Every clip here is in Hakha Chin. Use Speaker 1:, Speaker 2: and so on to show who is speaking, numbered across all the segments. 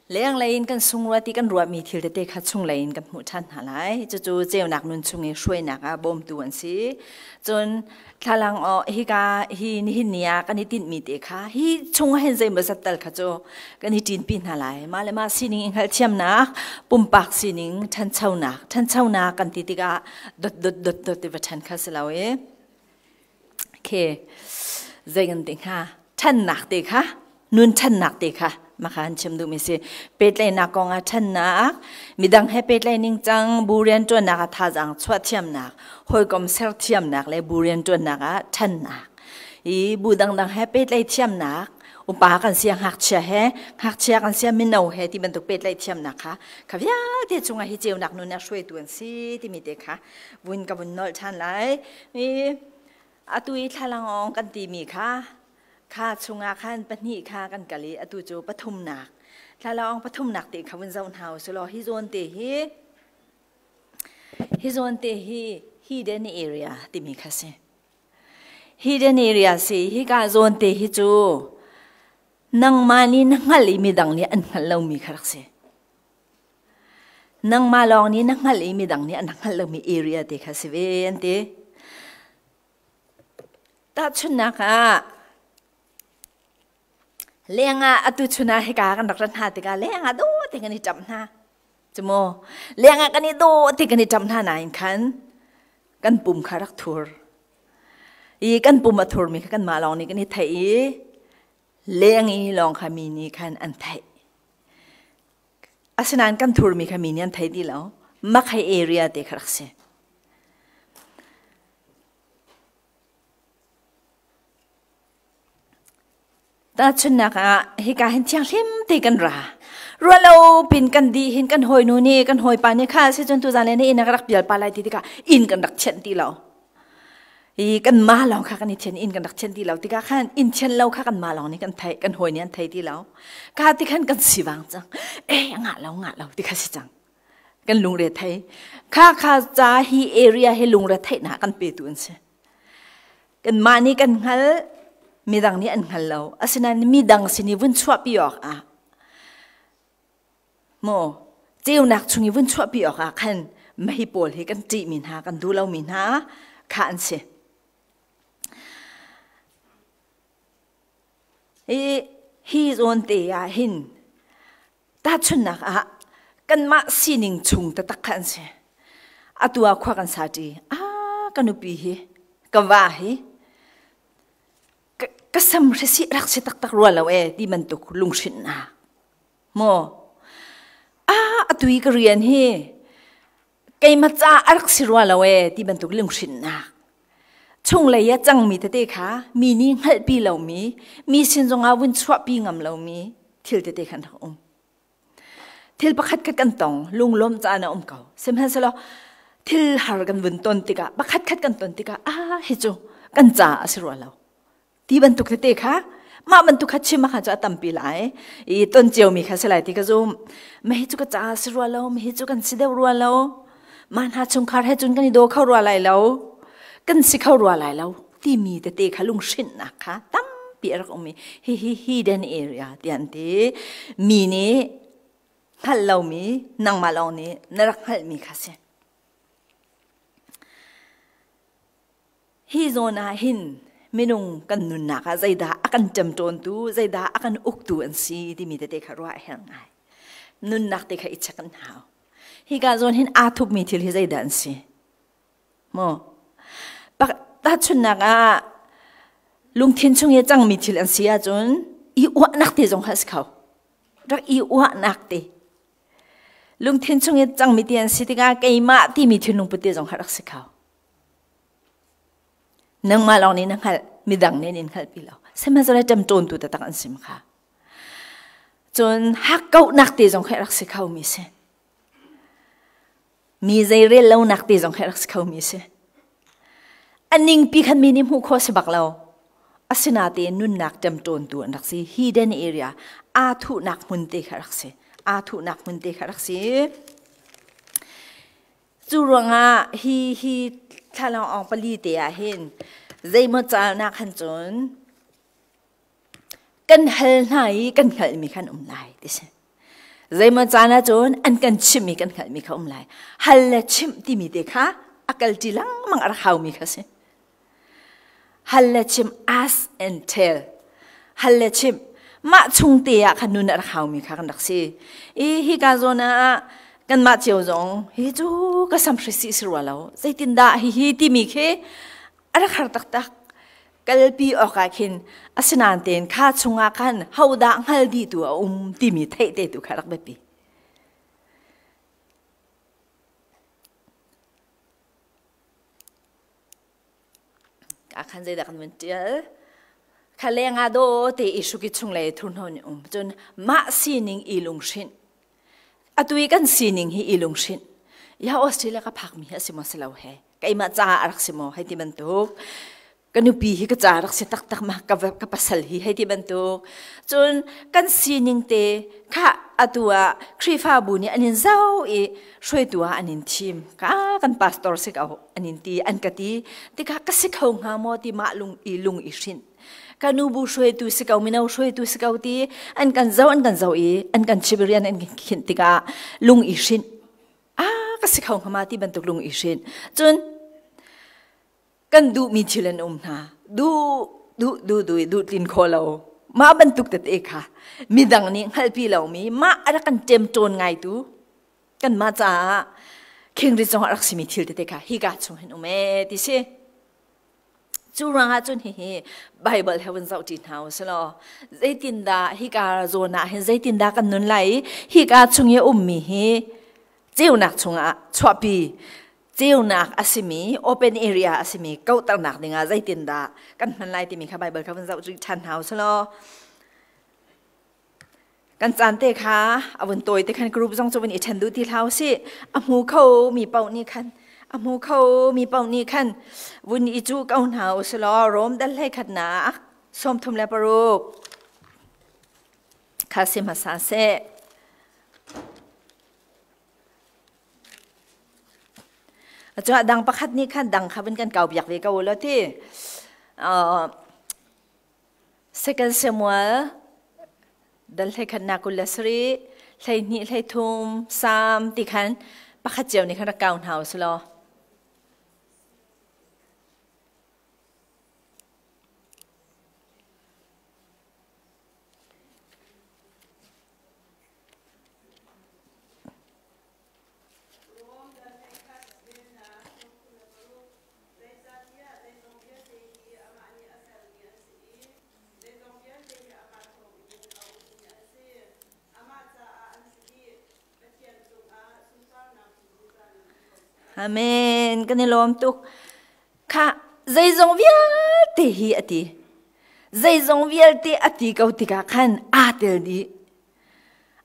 Speaker 1: Lenglei in kan sungruat i kan ruahmi thil tete kha chunglei in kan hmuh ṭhan hna lai. Cucu ceunak nun chung i hruainak ah bawmtu an si. Cun thlalang aw hika hi nihin ni ah kan i tinhmi te kha hi chung ah hin zeimaw zat tal kha cu kan i ṭinpi hna lai. Mah le mah sining i hngalhthiamnak, pumpak sining ṭhanchonak, ṭhanchonak kan ti tikah dot dot dot dot ti va ṭhan kha si lo i Okay. Zei kan ti hnga? Ṭhannak te kha, nun ṭhannak te kha maka an chim duhmi si. Pehtlaihnak kong ah ṭhannak, midang he pehtlaih ningcang, bu rianṭuannak ah thazaang chuah thiamnak, hawikom ser thiamnak le bu rianṭuannak ah ṭhannak. I bu dangdang he pehtlaih thiamnak, upa kan sia ngakchia he, ngakchia kan sia mino he ti bantuk pehtlaih thiamnak kha kha vialte chungah hi ceunak nun ah hruaitu an si timi te kha vun ka vun nolh ṭhan lai. I atu i thlalangawng kan timi kha kha chungah khan pahnih kha kan kal i atu cu pathumnak thlalangawng pathumnak te kha vun zoh hna u sulaw hi zawn te hi hi zawn te hi hidden area timi kha si hidden area si hi ka zawn te hi cu nangmah nih na hngalh i midang nih an hngalh lomi kha rak si Nangmah lawng nih na hngalh i midang nih an hngalh lomi area te kha si ve an ti. Tahchunhnak ah lengah atu chun ah hika kan rak rat hna tikah lengah daw te kan i ṭamh hna. Cumaw lengah kan i daw te kan i ṭamh hna nain khan kan pum kha rak thur. I kan pum a thurmi kha kanmah lawng nih kan i theih i leng i lawng kha mi nih khan an theih. Asinain kan thurmi kha mi nih an thei ti lo. Makhai area te kha rak si. Tahchunhnak ah hika hin thianghlim te kan ra. Rualo pin kan di hin kan hawi nu nih kan hawipa nih kha si cun tuzan le na inn ah ka rak pial pa lai ti tikah inn kan rak thianh ti lo. I kan ma lawng kha kan i thian inn kan rak thian ti lo tikah khan inn thian lo kha kan ma lawng nih kan theih kan hawi nih an thei ti lo ka ti khan kan sivang cang e ngah lo ngah lo ti kha si cang kan lungre thei kha kha ca hi area hi lungre theih na kan pe tu an si kan mah nih kan hngal midang nih an hngal lo asinain midang sin i vun chuahpi awk ah Maw ceunak chung i vun chuahpi awkah khan mei pawl hi kan ṭihmi hna kan duh lomi hna kha an si. Hi hi zawn te ah hin tahchunhnak ah kanmah sining chung taktak kha an si. Atu ah khua kan sa ṭi. Ah ka nupi hi ka va hi ka sam hrisi rak si taktak rua lo e ti bantuk lunghrinhnak Maw? Ah, atu i ka rian hi keimah ca a rak si rua lo ee ti bantuk lunghrinnak. Chunglei a cangmi tete kha mi nih hngalhpi lomi, mi sin zongah vun chuahpi ngam lomi thil tete khan rak um. Thil pakhat khat kan tong, lunglawmh caan a um ko. Sihmanhsehlaw thil har kan vun ton tikah, pakhat khat kan ton tikah, ah hi cu kan ca a si rua lo. Ti bantuk tete kha mah bantuk kha chim kha cu a tampi lai i ton ciomi kha si lai ti ka zum. Mah hi cu ka caah si rua lo, mah hi cu kan si deuh rua lo. Mah hna chungkhar he cun kan i daw kho rua lai lo, kan si kho rua lai lo timi tete kha lunghrinhnak kha tampi a rak um i hihi hidden area ti an ti. Mi nih hngalh lomi nangmah lawng nih na rak hngalhmi kha si. Hi zawn ah hin minung kan nunnak ah zeidah a kan ṭemṭawntu, zeidah a kan uktu an si timi tete kha ruah a herh ngai. Nunnak te kha i check an hau. Hika zawn hin aa thupmi thil hi zeidah an si? Maw? Tahchunhnak ah lungthin chung i a cangmi thil an si ahcun i uahnak te zong kha a si kho. Rak i uahnak te. Lungthin chung i cangmi ti an si tikah keimah timi thinlung put te zong kha rak si kho. Nangmah lawng nih na hngalh, midang nih an in hngalhpi lo. Sihmanhsehlaw ṭemṭawntu taktak an sim kha. Cun hakkauhnak te zong khi a rak si khomi si. Mi zeirel lonak te zong khi a rak si khomi si. A ningpi khan mi nih hmuh khawh si bak lo. Asinatein nunnak ṭemṭawntu an rak si. Hidden area, aa thuhnak hmun te kha rak si. Aa thuhnak hmun te kha rak si. Cu ruangah hi hi thlalang awng pali te ah hin zeimaw caalnak han cun kan hal hna i kan hngalhmi khan um lai ti si. Zeimaw caan ahcun an kan chimhmi kan hngalhmi kha um lai. Hal le chimh timi te kha a kalṭi lengmang a rak haumi kha si. Hal le chimh ask and tell. Hal le chimh mah chung te ah khan nun a rak haumi kha kan rak si. I hika zawn ah kanmah cio zong hi cu ka samhri si si rua lo. Zeitindah hihi timi khi a rak har taktak. Kalpi awkah khin asinain tein kha chungah khan hodah hngal dihtu a um timi theih te tu kha rak biapi. Ka khan zeidah kan vun ṭial? Kha lengah daw te i hruk i chunglei thurhnawn um. Cun mah sining i lunghrinh. Atu i kan sining hi i lunghrinh. Ya Australia ka phakmi hi a si maw si lo he? Keimah caah a rak si maw? Hei ti bantuk. Ka nupi hi ka ca rak si taktak ma ka pasal hi hei ti bantuk. Cun kan sining te kha atu ah Khrihfabu nih an in zoh i hruaitu ah an in thim. Ka kan pastor si ko an in ti an ka ti. Tikah ka si kho hnga maw ti mah lung i lung i hrinh. Ka nu bu hruaitu si ko mino hruaitu si ko ti an kan zoh an kan zoh i an kan chim rian an kan khinh tikah lung i hrinh. Ah ka si kho hnga ma ti bantuk lung i hrinh. Cun kan duhmi thil an um hna duh duh duh duh duh tlin kho lo mah bantuk tete kha midang nih hngalhpi lomi mah a rak kan ṭemṭawn ngaitu kanmah caah khingrit zong a rak simi thil tete kha hika chung hin um ee ti si cu ruangah cun hihi Bible he vun zoh ṭi hna u si law zeitindah hika zawn ah hin zeitindah kan nun lai i hika chung i a ummi hi ceunak chungah chuahpi ceunak a simi open area a simi kauhternak dingah zeitindah kan hman lai timi kha Bible kha vun zoh ṭhan hna u law kan caan te kha a vun tawi te khan group zong cu vun i ṭhen duh ti hlah usih a hmu kho mi paoh nih khan a hmu kho mi paoh nih khan vun i cu ko hna u law Rom dal hlei khatnak 36 kha si hmasa seh. Cun dang pakhat nih khan dang kha vun kan kau piak ve ko law ti. Second Samuel dal hlei khatnak 27 hleihnih hleithum Salm ti khan pakhat cio nih khan rak kau hna u si law.
Speaker 2: Zeicahtiah zeizong vialte hi amah nih a sermi an si i zeizong vialte hi amah thawngin a ummi an si. Amah caah an si dih. Pathian cungah sunparnak cu zungzal in um ko seh.
Speaker 1: Amen. Kan i lawm tuk. Kha zeizong vialte hi a ti. Zeizong vialte a ti ko tikah khan aa tel dih.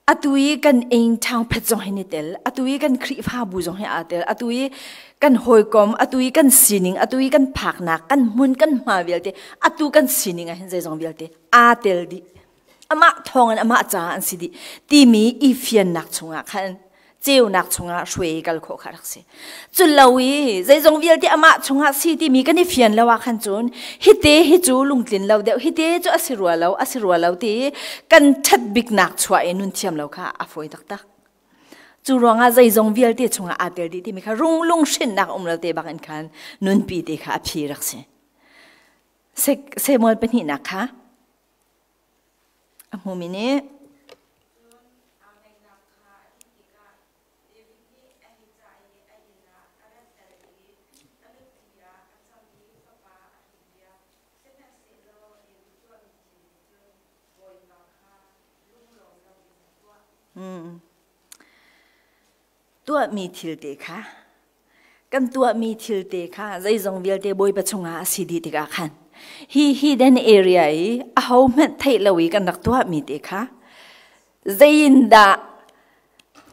Speaker 1: Atu i kan inn ṭhangphet zong hi ni tel, atu i kan Khrihfabu zong hi aa tel, atu i kan hawikom, atu i kan sining, atu i kan phaknak, kan hmun, kan hma vialte, atu kan sining ah hin zeizong vialte aa tel dih. Amah thawngin amah caah an si dih timi i fiannak chungah khan ceunak chungah hruai kal khawh kha rak si. Cu lo i zeizong vialte amah chungah si timi kan i fian lo ah khan cun hite hi cu lungtlin lo deuh hite cu a si rua lo a si rua lo ti kan ṭhat biknak chuah i nun thiam lo kha a fawi taktak. Cu ruangah zeizong vialte chungah aa tel dih timi kha rung lung hrinnak um lo te bak in khan nunpi te kha a phi rak si. Samuel pahnihnak kha A hmumi nih
Speaker 2: Cun aa ngaihnak kha a tlin tikah David nih a hei cah i a inn ah a ratter i a nupi ah a cang i fapa a hrinpiak. Sihmanhsehlaw David tuahmi thil nih cun Bawipa kha lunglawm loin a tuah.
Speaker 1: Tuahmi thil te kha kan tuahmi thil te kha zeizong vialte Bawipa chungah a si dih tikah khan hi hidden area i aho hmanh theih lo i kan rak tuahmi te kha zeiin dah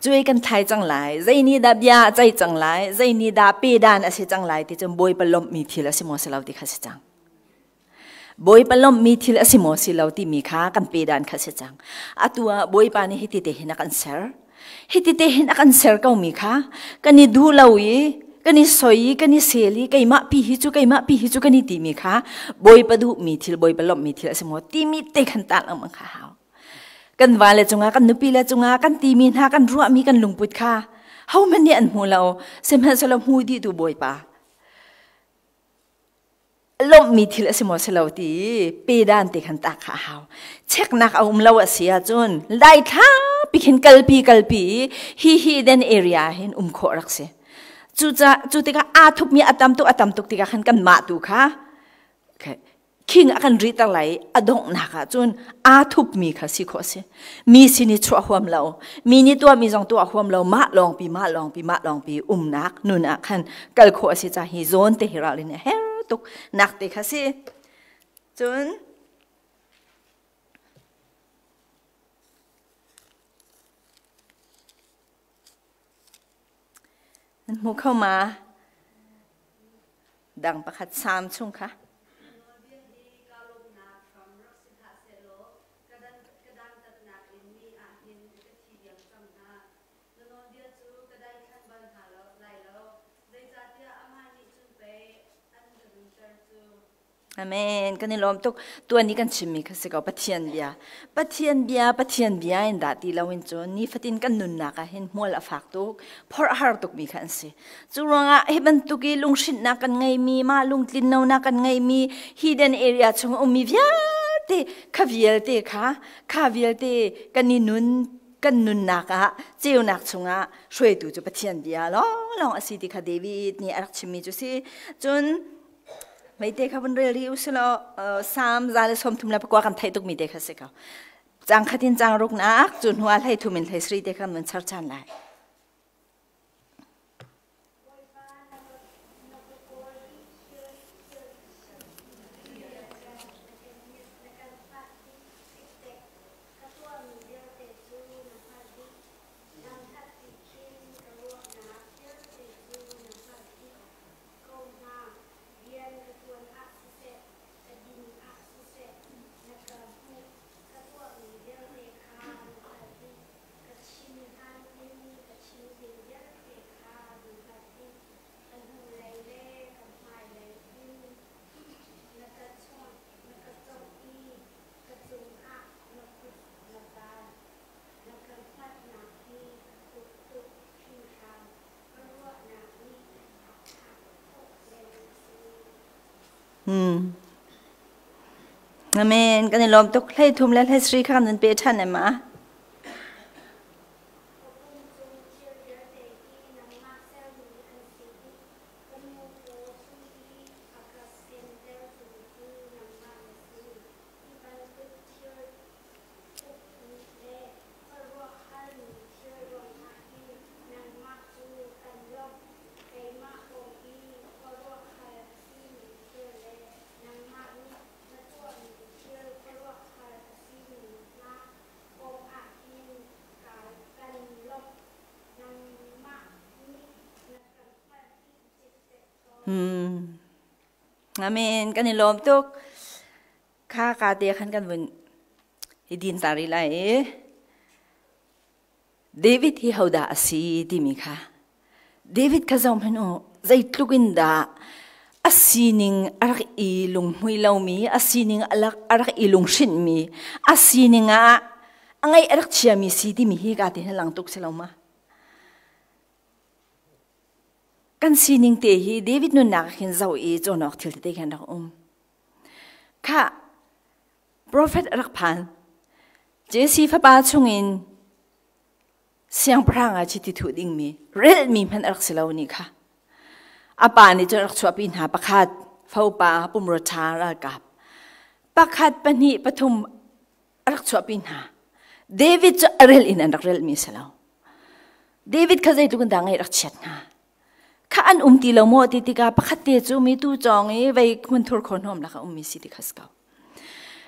Speaker 1: cuai kan thai cang lai zei nih dah bia a ceih cang lai zei nih dah pedan a si cang lai ti cun Bawipa lawmhmi thil a si maw si lo ti kha si cang Bawipa lawmhmi thil a si maw si lo timi kha kan pedan kha si cang. Atu ah Bawipa nih hiti te hin a kan ser. Hiti te hin a kan ser komi kha kan i duh lo i kan i soi i kan i sel i keimah pi hi cu keimah pi hi cu kan i timi kha Bawipa duhmi thil Bawipa lawmhmi thil a si maw timi te khan tah lengmang kha hau. Kan vale cungah, kan nupi le cungah kan timi hna, kan ruahmi, kan lungput kha hohmanh nih an hmu lo. Sihmanhsehlaw hmu dih tu Bawipa lawmhmi thil a si maw si lo ti pedan te khan tak kha a hau. Cheknak a um lo a si ahcun lai thla pi khin kalpi kalpi hi hi den area hin um khawh rak si. Cuca cu tikah aa thupmi a tam tuk a tam tuk tikah khan kan mah tu kha king a kan rihter lai a donghnak ah cun aa thupmi kha si khawh si. Mi sin i chuah huam lo, mi nih tuahmi zong tuah huam lo, mah lawngpi mah lawngpi mah lawngpi umnak nun ah khan kal khawh a si ca hi zawn te hi ralrin a her tuk nak te kha si. Cun Nan hmu kho ma? Dang pakhat Salm chung kha. Amen. Kan i lawm tuk. Tuan i kan chimmi kha si ko Pathian bia. Pathian bia, Pathian bia in dah ti loin cun nifatin kan nunnak ah hin hmual a fak tuk, phorh a har tukmi kha an si. Cu ruangah hi bantuk i lunghrinhnak kan ngeimi, mah lungtlinlonak kan ngeimi, hidden area chung ummi vialte, kha vialte kha, kha vialte kan i nun kan nunnak ah ceunak chungah hruaitu cu Pathian bia lawnglawng a si ti kha David nih a rak chimmi cu si. Cun Meite kha vun rel rih usilaw Salm 134 kan theih tukmi te kha si ko. Cang khat in cang ruknak cu hnu ah hlei thum in hlei sri te kha mun char chan lai.
Speaker 2: Ko hna, rian ka ṭuan ah siseh, ka din ah siseh, na ka hmuh, ka tuahmi vialte kha na hngalh dih. Ka chim hlan in ka chim ding vialte kha na hngalh dih. Ka hnulei le ka hmailei in na ka chawnh, na ka cawngh i ka cungah na kut na van. Na ka hngalhnak hi a thuk tuk hringhran.
Speaker 1: Amen. Kan i lawm tuk. Hlei thum le hlei sri kha kan pe ṭhan em ma?
Speaker 2: Nangmah cu kan lawmh, keimah kong i khuaruahhar a simi thil le nangmah nih na tuahmi thil khuaruahhar a simi hna kong ah hin kan lawmh. Nangmah nih na kan hngalh dih cikcek ko.
Speaker 1: Amen. Kan i lawm tuk. Kha ka te khan kan vun i din ta rih lai i David hi hodah a si timi kha David kha zoh hmanh u, zeitluk in dah a sining a rak i lunghmui lomi, a sining a rak i lunghrinhmi, a sining ah a ngaih a rak chiami si timi hi ka ti lang tuk si lo ma? Kan sining te hi David nunnak hin zoh i cawn awk thil tete khan rak um. Kha Profet a rak phan. Jesse fapa chungin siangpahrang ah chiti thuh dingmi relmi hmanh a rak si lo ni kha. A pa nih cun rak chuahpi hna pakhat fopa pumrua ṭha ralkap pakhat pahnih pathum a rak chuahpi hna. David cu a rel in an rak relmi a si lo. David kha zeitluk in dah ngaih rak chiat hna. Kha an um ti lo maw ti tikah pakhat te cu mi tu cawng i vei hmunthur khaw hnawm lak a ummi si ti kha si ko.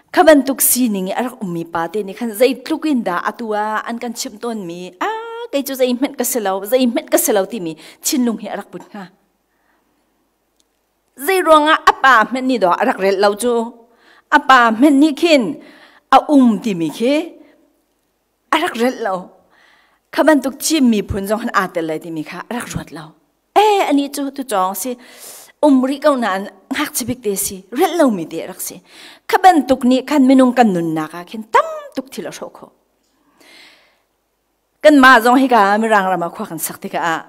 Speaker 1: Kha bantuk sining i a rak ummi pa te nih khan zeitluk in dah atu ah an kan chimh tawnmi a kei cu zeihmanh ka si lo zeihmanh ka si lo timi thinlung hi a rak put hnga. Zei ruangah a pa hmanh nih dawh a rak relh lo cu a pa hmanh nih khin a um timi khi a rak relh lo. Kha bantuk Chin miphun zong han aa tel lai timi kha a rak ruat lo. E ani cu tu cawng si um rih ko nain ngakchia bik te si relh lomi te rak si. Kha bantuk nih khan minung kan nunnak ah khin tam tuk thil a hrawh khawh. Kanmah zong hika Mirang ram ah khua kan sak tikah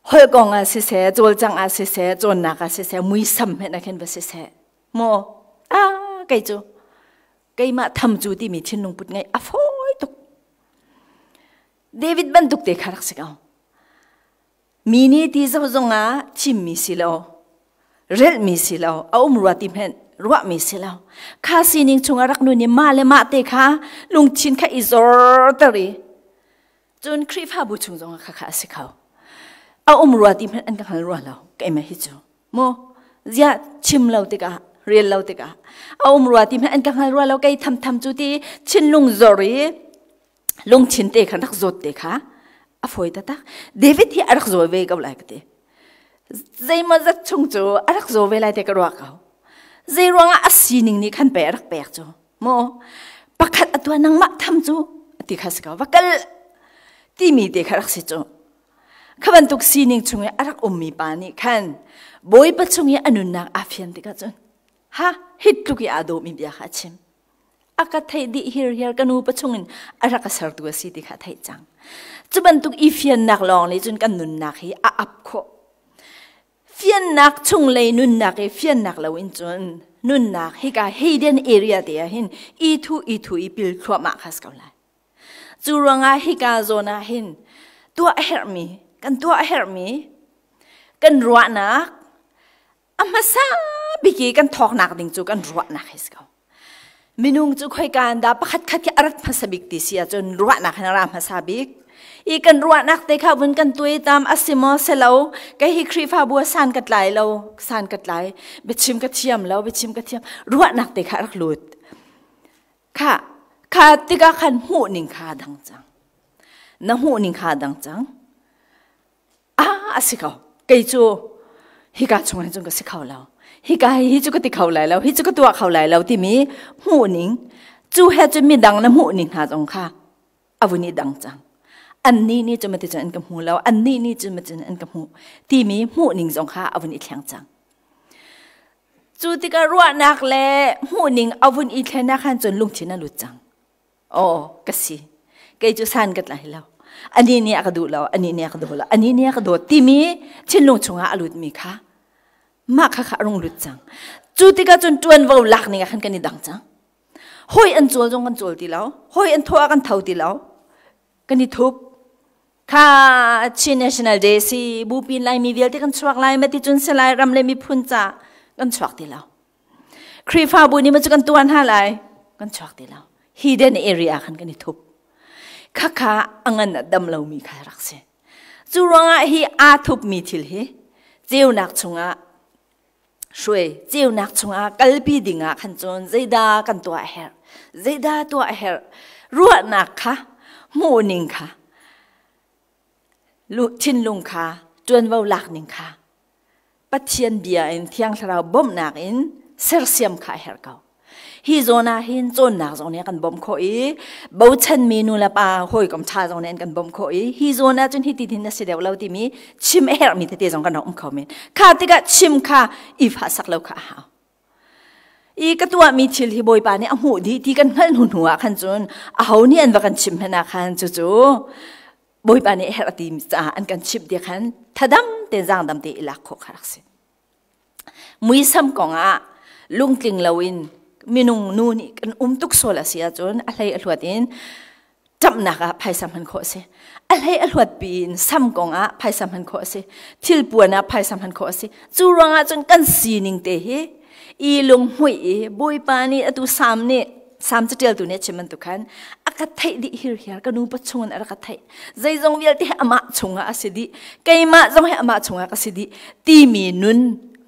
Speaker 1: holh kong ah siseh, cawlcangh ah siseh, cawnnak ah siseh, muisam hmenh ah khin va siseh, maw ah kei cu keimah tham cu timi thinlung put ngeih a fawi tuk. David bantuk te kha rak si ko. Mi nih ti zo zong ah thimmi si lo, relhmi si lo, a um rua ti hmenh ruahmi si lo. Kha sining chungah rak nun i mah le mah te kha lungthin kha i zorter i cun Khrihfabu chung zongah kha kha a si kho. A um rua ti hmenh an ka hngal rua lo, keimah hi cu. Mu, ziah chim lo tikah, rel lo tikah, a um rua ti hmenh an ka hngal rua lo, kei tham tham cu ti thinlung zor i lungthin te kha rak zawt te kha a fawi taktak. David hi a rak zawi ve ko lai ka ti. Zeimaw zat chung cu a rak zaw ve lai te ka ruah ko. Zei ruangah a sining nih khan pe a rak pek cu. Maw pakhat a tuah nangmah tham cu ti kha si ko. Va kal timi te kha rak si cu. Kha bantuk sining chung i a rak ummi pa nih khan Bawipa chung i a nunnak aa fian tikah cun ha hitluk i aa dawmi bia kha a chim. A ka theih dih hirhiar ka nu pa chungin a rak ka sertu a si ti kha a theih cang. Cu bantuk i fiannak lawng nih cun kan nunnak hi a ap khawh. Fiannak chunglei nunnak i fiannak loin cun nunnak hika hidden area te ah hin i thu i thu i pil thluahmah kha si ko lai. Cu ruangah hika zawn ah hin tuah a herhmi, kan tuah a herhmi, kan ruahnak, a hmasa bik i kan thawknak ding cu kan ruahnak hi si ko. Minung cu khoika in dah pakhat khat khi a rat hmasa bik ti si ahcun ruahnak hin a ra hmasa bik. I kan ruahnak te kha vun kan tuaitam a si maw si lo, kei hi Khrihfabu ah san ka tlai lo, san ka tlai, biachim ka thiam lo, biachim ka thiam, ruahnak te kha a rak lut. Kha, kha tikah khan hmuh ning kha a dang cang. Na hmuh ning kha a dang cang. Ah, a si ko. Kei cu hika chung hin cun ka si kho lo. Hika hi hi cu ka ti kho lai lo, hi cu ka tuah kho lai lo timi hmuh ning, cu he cun midang na hmuh ning hna zong kha a vun i dang cang. Annih nih cu mati cun an ka hmu lo, annih nih cun mati cun an ka hmu timi hmuh ning zong kha a vun i thleng cang. Cu tikah ruahnak le hmuhning a vun i thlen ah khan cun lungthin a lut cang. Aw, ka si. Kei cu san ka tlai lo. Ani nih a ka duh lo, ani nih a ka daw lo, ani nih a ka dawt timi thinlung chungah a lutmi kha mah kha kha a rung lut cang. Cu tikah cun ṭuanvo lak ning ah khan kan i dang cang. Hawi an cawl zong kan cawl ti lo, hawi an thawh ah kan tho ti lo. Kan i thup. Kha Chin National Day si bupin Laimi vialte kan chuak lai ma ti cun salai ram le miphun ca kan chuak ti lo. Khrihfabu nih ma cu kan tuan hna lai kan chuak ti lo. Hidden area khan kan i thup. Khakha a ngan a dam lomi kha rak si. Cu ruangah hi aa thupmi thil hi ceunak chungah hruai ceunak chungah kalpi dingah khan cun zeidah kan tuah a herh zeidah tuah a herh ruahnak kha hmuhning kha thinlung kha ṭuanvo lak ning kha Pathian bia in Thiang Thlarau bawmhnak in sersiam kha a herh ko. Hi zawn ah hin cawnnak zong nih a kan bawmh khawh i bochanmi nu le pa hawikom ṭha zong nih an kan bawmh khawh i hi zawn ah cun hi ti hin na si deuh lo timi chim a herhmi tete zong kan rak um kho men. Kha tikah chim kha i fahsak lo kha a hau. I ka tuahmi thil hi Bawipa nih a hmuh dih ti kan hngalh hnu hnu ah khan cun aho nih an va kan chim hmanh ah khan cucu Bawipa nih a herh a ti caah an kan chimh ti khan thadam tein zaangdam te i lak khawh kha rak si. Muisam kongah lungtling loin minung nu nih kan um tuk sual a si ahcun a hlei a hluat in ṭamhnak ah phaisa hman khawh a si. A hlei a hluat piin sam kongah phaisa hman khawh a si. Thilpuan ah phaisa hman khawh a si. Cu ruangah cun kan sining te hi i lunghmuih i Bawipa nih atu Salm nih Salm caṭialtu nih a chim bantuk khan a ka theih dih hirhiar ka nu pa chungin a rak ka theih zeizong vialte hi amah chungah a si dih keimah zong hi amah chungah ka si dih timi nun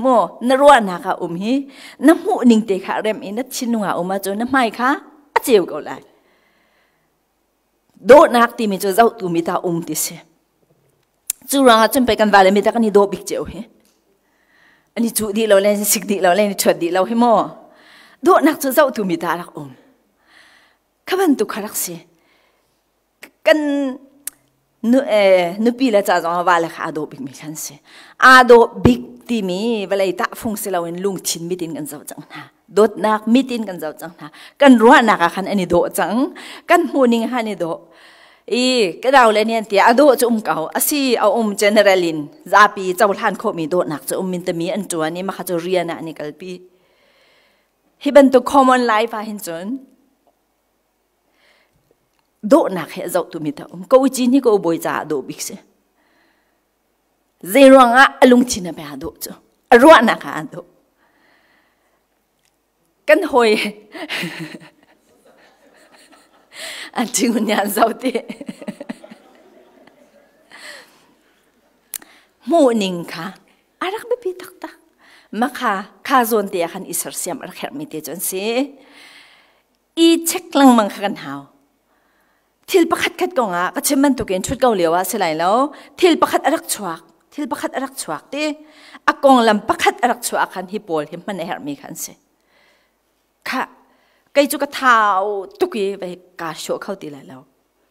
Speaker 1: maw na ruahnak ah um hi na hmuh ning te kha rem i na thinlung ah um ahcun na hmai kha a ceu ko lai dawhnak timi cu zohtu mi ta um ti si cu ruangah cun pei kan vale mi ta kan i dawh bik cio hi an i cuh dih lo le an sik dih lo le an i ṭhuat dih lo hi maw dawhnak cu zohtu mi ta rak um kha bantuk kha rak si kan nu nupi le ca zong va le kha aa dawh bik mi khan si aa dawh bik timi vawlei tahfung si loin lungthin mit in kan zoh cang hna dawtnak mit in kan zoh cang hna kan ruahnak ah khan an i dawh cang kan hmuhning ah an i dawh. I ka dau le nian tia a dawh cu um ko. Asi a um general in zapi cohlan khawhmi dawhnak cu um min tami an ṭuan i makha cu rian ah an i kalpi. Hi bantuk common life ah hin cun dawhnak he a zohtu mi ta um. Ko uci ni ko bawi caah dawh bik si. Zei ruangah a lungthin a bia dawh cu. A ruahnak ah a dawh. Kan hawi an ṭingun nih an zoh ti. Hmuhning kha a rak biapi taktak. Makha kha zawn te ah khan i sersiam a rak herhmi te cu an si. I check lengmang kha kan hau. Thil pakhat khat kong ah ka chim bantukin ṭhut ko lio ah si lai lo. Thil pakhat a rak chuak. Thil pakhat a rak chuak ti. A konglam pakhat a rak chuah khan hi pawl hi hman a herhmi kha an si. Kha kei cu ka thau tuk i vei kaa hrawh kho ti lai lo.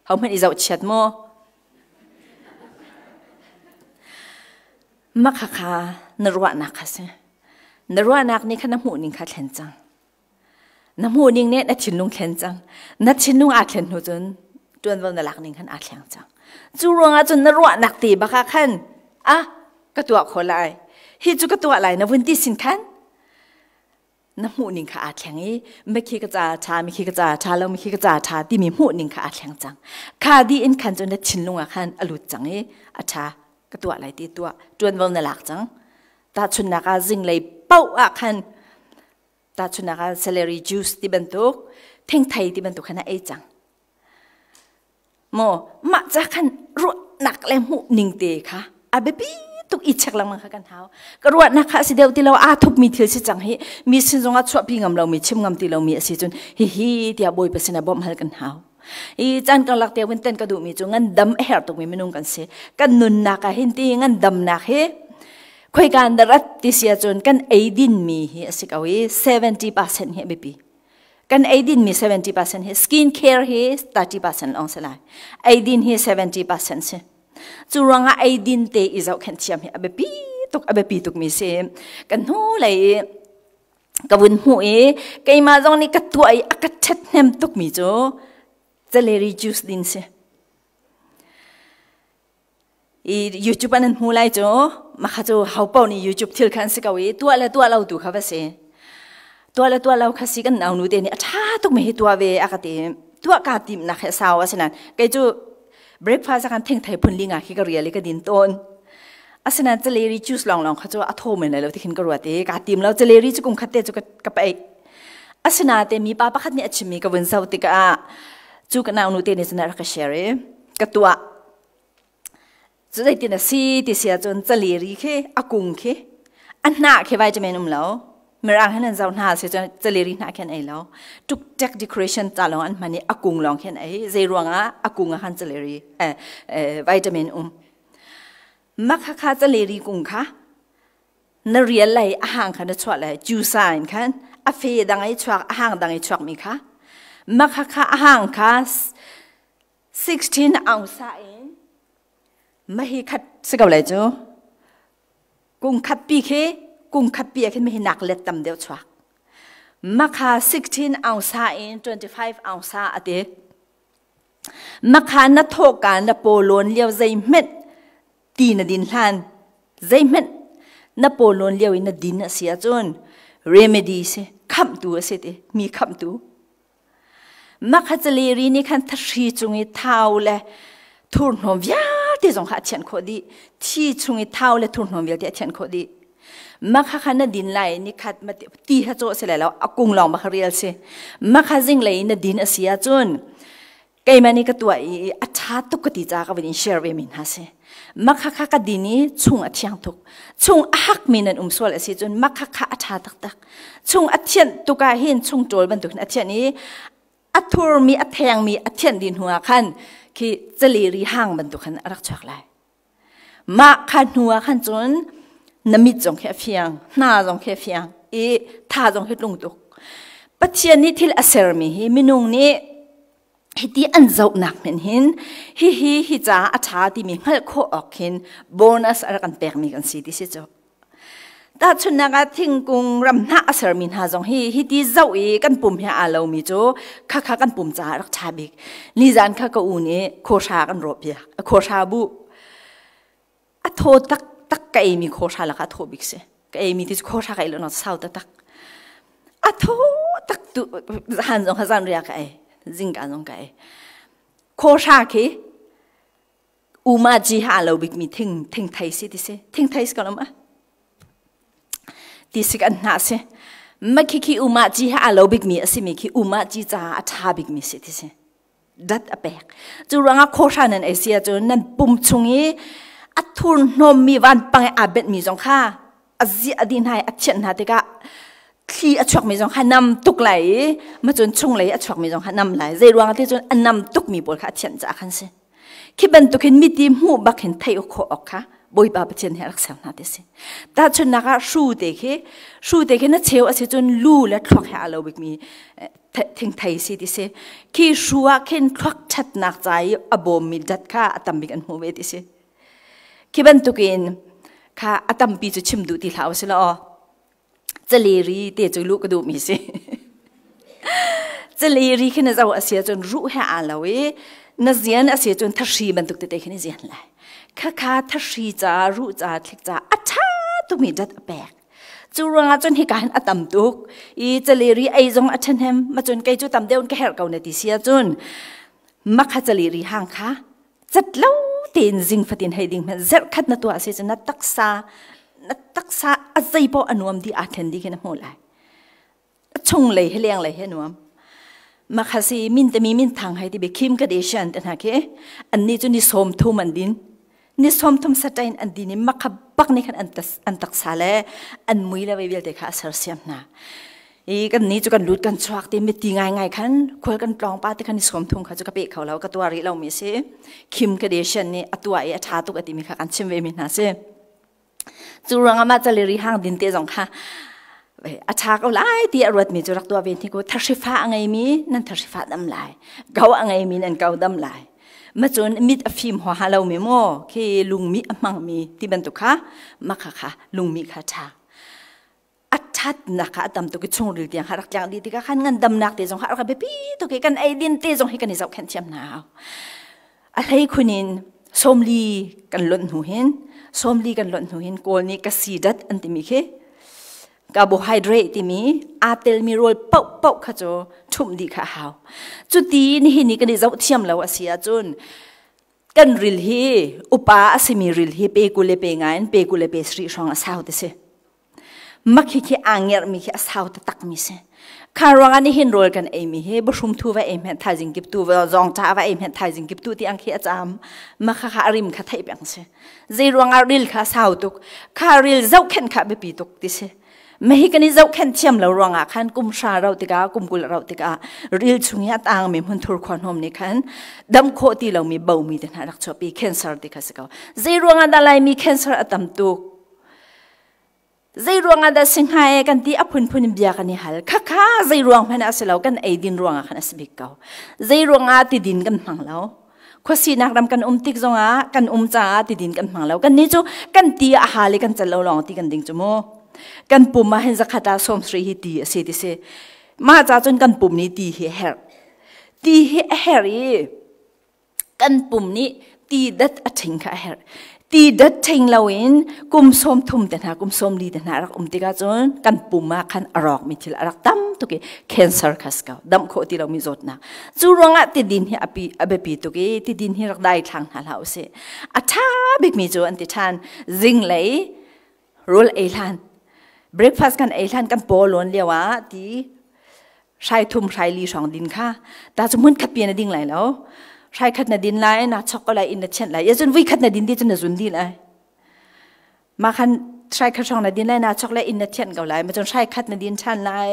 Speaker 1: Ho hmanh i zohchiat maw? Makha kha na ruahnak kha si. Na ruahnak nih khan na hmuhning kha thlen cang. Na hmuhning nih na thinlung thlen cang. Na thinlung aa thlen hnu cun ṭuanvo na lak ning khan aa thleng cang. Cu ruangah cun na ruahnak te bak ah khan ah ka tuah kho lai. Hi cu ka tuah lai na vun ti sin khan na hmuhning kha aa thleng i mikhi ka ca ṭha mikhi ka ca ṭha lo mikhi ka ca ṭha timi hmuhning kha aa thleng cang. Kha di in khan cun na thinlung ah khan a lut cang i a ṭha ka tuah lai ti tuah ṭuanvo na lak cang. Tahchunhnak ah zinglei paoh ah khan Tahchunhnak ah celery juice ti bantuk, thingthei ti bantuk khan a ei cang. Maw mah ca khan ruahnak le hmuh ning te kha a biapi tuk i check lengmang kha kan hau. Ka ruahnak kha a si deuh ti lo aa thupmi thil si cang hi mi sin zongah chuahpi ngam lomi chim ngam ti lomi a si cun hihi tiah Bawipa sinah bawmh hal kan hau. I caan karlak te vun ten ka duhmi cu ngandam a herh tukmi minung kan si. Kan nunnak ah hin ti ngandamnak hi khoika na rat ti si ahcun kan eidin mi hi a si ko i 70% hi a biapi. Kan eidin mi 70% hi skin care hi 30% lawng si lai. Eidin hi 70% si. Cu ruangah eidin te i zohkhenh thiam hi a biapi tuk a biapi tuk mi si. Kan hnu lei i ka vun hmuh i keimah zong nih ka tuah i a ka ṭhathnem tukmi cu celery juice din si. I YouTube an hmu lai cu makha cu ho paoh nih YouTube thil kha an si ko i tuah le tuah lo tu kha va si. Tuah le tuah lo kha si kan naunu te nih a ṭha tukmi hi tuah ve a ka ti. Tuah kaa timnak hi a sau asinain kei cu breakfast ah khan thengthei phun li nga khi ka rial i ka din tawn. Asinain celery juice lawnglawng kha cu a thaw men lai lo ti khin ka ruat i kaa tim lo. Celery cu kum khat te cu ka paih. Asinain mipa pakhat nih a chimmi ka vun zoh tikah cu ka naunu te nih cun a rak ka share i ka tuah. Cu zeitin a si ti si ahcun celery khi a kung khi a hnah khi vitamin um lo. Mirang hin an zoh hna si cun celery hnah khi an ei lo. Tuk decoration ca lawng an hman i a kung lawng khi an ei. Zei ruangah a kung ah khan celery vitamin um. Makhakha celery kung kha na rial lai a hang kha na chuah lai juice in khan a fe dang i chuak a hang dang i chuak mi kha makhakha a hang kha 16 ounce in mahi khat si ko lai cu kung khat pi khi kung khat pi ah khin mahi nak let tam deuh chuak makha 16 ounce in 25 ounce ate Makha na thawhka na pawlawn lio zeihmanh ti na din hlan zeihmanh na pawlawn lio in na din a si ahcun remedy si khamhtu a si ti mi khamhtu makha caleri nih khan thahri cung i thau le thurhnawm vialte zong kha a thianh khawh dih thi chung i thau le thurhnawm vialte a thianh khawh dih makha kha na din lai ni khat ti ha cawh si lai lo a kung lawng bak rial si makha zing lei na din a si ahcun keimah nih ka tuah i a ṭha tuk ka ti ca ka vun in share ve mi hna si makha kha ka din i chung a thiang tuk chung a hak mi nan um sual a si cun makha kha a ṭha taktak chung a thianh tuk ah hin chung ṭawl bantukin a thianh i a thurmi a thengmi a thianh dih hnu ah khan khi caleri hang bantuk khan a rak chuak lai Mah kha hnu ah khan cun na mit zong khi a fiang, hna zong khi a fiang i tha zong khi tlung tuk. Pathian nih thil a sermi hi minung nih hiti an zohnak men hin hihi hi ca a ṭha timi hngalh khawh awk khin bonus a rak kan pekmi kan si ti si cu. Tahchunhnak ah thingkung ramhnah a sermi hna zong hi hiti zoh i kan pum he aa lomi cu khakha kan pum caah rak ṭha bik. Nizan kha ka u nih khuahra kan rawh piak. Khuahra bu a thaw taktak ka eimi khuahra lakah a thaw bik si. Ka eimi ti cu khuahra ka ei lo sau taktak. A thaw tak tu han zong kha zan ria ka ei. Zingka zong ka ei. Khuahra khi Uma ji ha lo bikmi thing thingthei si ti si thingthei si ko lo ma ti si kan hna si ma khi khi uma ji ha lo bikmi a simi khi uma ji ca a ṭha bikmi si ti si dat a pek cu ruangah khawhra nan ei si ahcun nan pum chung i a thur hnawmmi vanpang i aa benhmi zong kha a zi a dih hna i a thianh hna tikah thli a chuakmi zong kha nam tuk lai i macun chunglei a chuakmi zong kha nam lai zei ruangah ti cun a nam tukmi pawl kha a thianh caah khan si Khi bantuk hin miti hmuh bak hin theih khawh awk kha Bawipa Pathian he rak ser hna ti si. Tahchunhnak ah hru te khi hru te khi na cheu a si cun lu le thluak he aa lo bikmi thingthei si ti si. Khi hru ah khin thluak ṭhatnak ca i a bawmmi dat kha a tam bik an hmu ve ti si. Khi bantukin kha a tampi cu chim duh ti hlah usih law Caleri te cu luh ka duhmi si. Caleri khi na zoh a si ahcun ruh he aa lo i na zian a si ahcun thahri bantuk tete khi na zian lai. Khakha thahri ca, ruh ca, thlik ca a ṭha tukmi dat a pek. Cu ruangah cun hika hin a tam tuk i caleri ei zong a ṭhahnem. Macun kei cu tam deuh in ka herh ko na ti si ahcun makha caleri hang kha cat lo tein zing fatin hei ding hmanh zerh khat na tuah si cun na taksa na taksa a zei poh a nuam dih aa then dih khi na hmuh lai a chung lei he leng lei he nuam makhasi min tami min thang hai ti be Kim Kardashian te hna khi anni cu ni sawm thum an din ni sawm thum satain an din i makha bak nih khan an taksa le an mui le vialte kha a sersiam hna I kan ni cu kan lut kan chuak ti miti ngai ngai khan khual kan tlawng pa te khan i sawm thung kha cu ka pe kho lo ka tuar rih lo mi si Kim Kardashian nih a tuah i a ṭha tuk a timi kha kan chim ve mi hna si cu ruangah mah caleri hang din te zong kha a ṭha ko lai ti a ruat mi cu rak tuah ve ni ko thahrifa a ngei mi nan thahrifa dam lai ko a ngei mi nan ko dam lai macun mit a fim ho ha lo mi mo khi lungmi a hmang mi ti bantuk kha makha kha lungmi kha ṭha a ṭhatnak kha a tam tuk i chungril tiang kha rak tliang dih tikah khan ngandamnak te zong kha rak biapi tuk i kan eidin te zong hi kan i zohkhenh thiam hna hau. A hlei khun in sawmli kan lonh hnu hin sawmli kan lonh hnu hin Kawl nih ka si dat an timi khi carbohydrate timi aa telmi rawl paohpaoh kha cu ṭhumh dih kha a hau. Cuti nihin ni kan i zoh thiam lo a si ahcun kan ril hi upa a simi ril hi pe 20 le pe nga in pe 20 le pe sarih hrawng a sau ti si. Makhi khi aa ngerhmi khi a sau taktakmi si. Kha ruangah nihin rawl kan eimi hi bahrum thu va ei hmenh thaizing kip tu va zawng ṭa va ei hmenh thaizing kip tu tiang khi a caam. Makha kha a rim kha theih peng si. Zei ruangah ril kha a sau tuk. Kha ril zohkhenh kha biapi tuk ti si. Mahi kan i zohkhenh thiam lo ruangah khan kum hra rauh tikah kum 20 rauh tikah ril chung i a tangmi hmunthur khua hnawm nih khan dam khawh ti lomi bomi te hna rak chuahpi cancer ti kha si ko. Zei ruangah dah Laimi cancer a tam tuk? Zei ruangah dah si hnga e kan ti a phunphun in bia kan i hal. Khakha zei ruang hmanh ah si lo kan eidin ruangah khan a si bik ko. Zei ruangah tidin kan hmang lo. Khuasinak ram kan um tik zongah kan um caah tidin kan hmang lo. Kan nih cu kan ti a hal i kan cal lo lawng ti kan ding cu mu. Kan pum ah hin zakhat ah 70 hi ti a si ti si. Mah ca cun kan pum nih ti hi a herh. Ti hi a herh i kan pum nih ti dat a ṭhing kha a herh. Ti dat ṭhing loin kum 30 te hna kum 40 te hna rak um tikah cun kan pum ah khan a rawkmi thil a rak tam tuk i cancer kha si ko damh khawh ti lomi zawtnak. Cu ruangah tidin hi a biapi tuk i tidin hi rak dai thlang hna hlah usih. A ṭha bikmi cu an ti ṭhan zinglei rawl ei hlan breakfast kan ei hlan kan paw lawn lio ah ti hrai thum hrai li hrawng din kha ta cu hmun khat pi na ding lai lo hrai khat na din lai na chok ko lai in na thianh lai ya cun vui khat na din ti cun na zun di lai ma khan hrai khat hrawng na din lai na chok lai in na thianh ko lai ma cun hrai khat na din ṭhan lai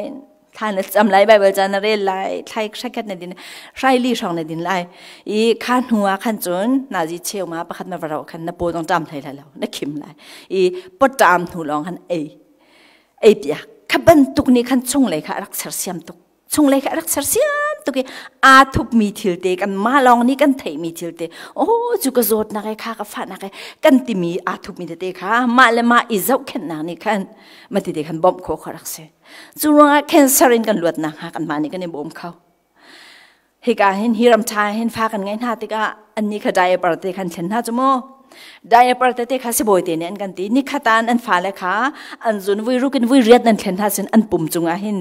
Speaker 1: thla na cam lai Bible ca na rel lai thlai hrai khat na din hrai li hrawng na din lai i kha hnu ah khan cun nazi cheu ma pakhat na va khan na paw zong ṭam hlei lai lo na khim lai i pawṭam hnu lawng khan ei ei piak kha bantuk nih khan chunglei kha a rak sersiam tuk. Chunglei kha a rak sersiam tuk i aa thupmi thil te kan mah lawng nih kan theihmi thil te oh cu ka zawtnak e kha ka fahnak e kan timi aa thupmi tete kha mah le mah i zohkhenhnak nih khan mati te khan bawmh khawh kha rak si. Cu ruangah cancer in kan luatnak hnga kanmah nih kan i bawm kho. Hika hin hi ram ṭha hin fa kan ngeih hna tikah annih kha diaper te khan thlen hna cu mu. Diaper tete kha sibawi te nih an kan ti. Nikhat ah an fale kha an zun vui ruk in vui riat nan thlen hna sin an pum cungah hin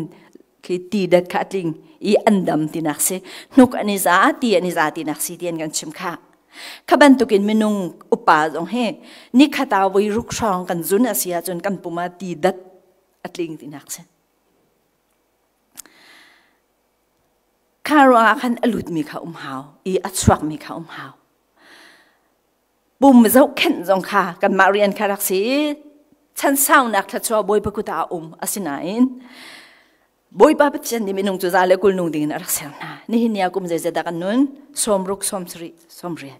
Speaker 1: khi ti dat kha a tling i an dam tinak si. Hnuk an i za, ti an i za tinak si ti an kan chim kha. Kha bantukin minung upa zong hi nikhat ah voi ruk hrawng kan zun a si ahcun kan pum ah ti dat a tling tinak si. Kha ruangah khan a lutmi kha um hau i a chuakmi kha um hau. Pum zohkhenh zong kha kanmah rian kha rak si i chan saunak thluachuah Bawipa kut ah a um. Asinain Bawipa Pathian nih minung cu za le kul nung dingin a rak ser hna. Nihin ni ah kum zeizat dah kan nun? 60, 70, 80.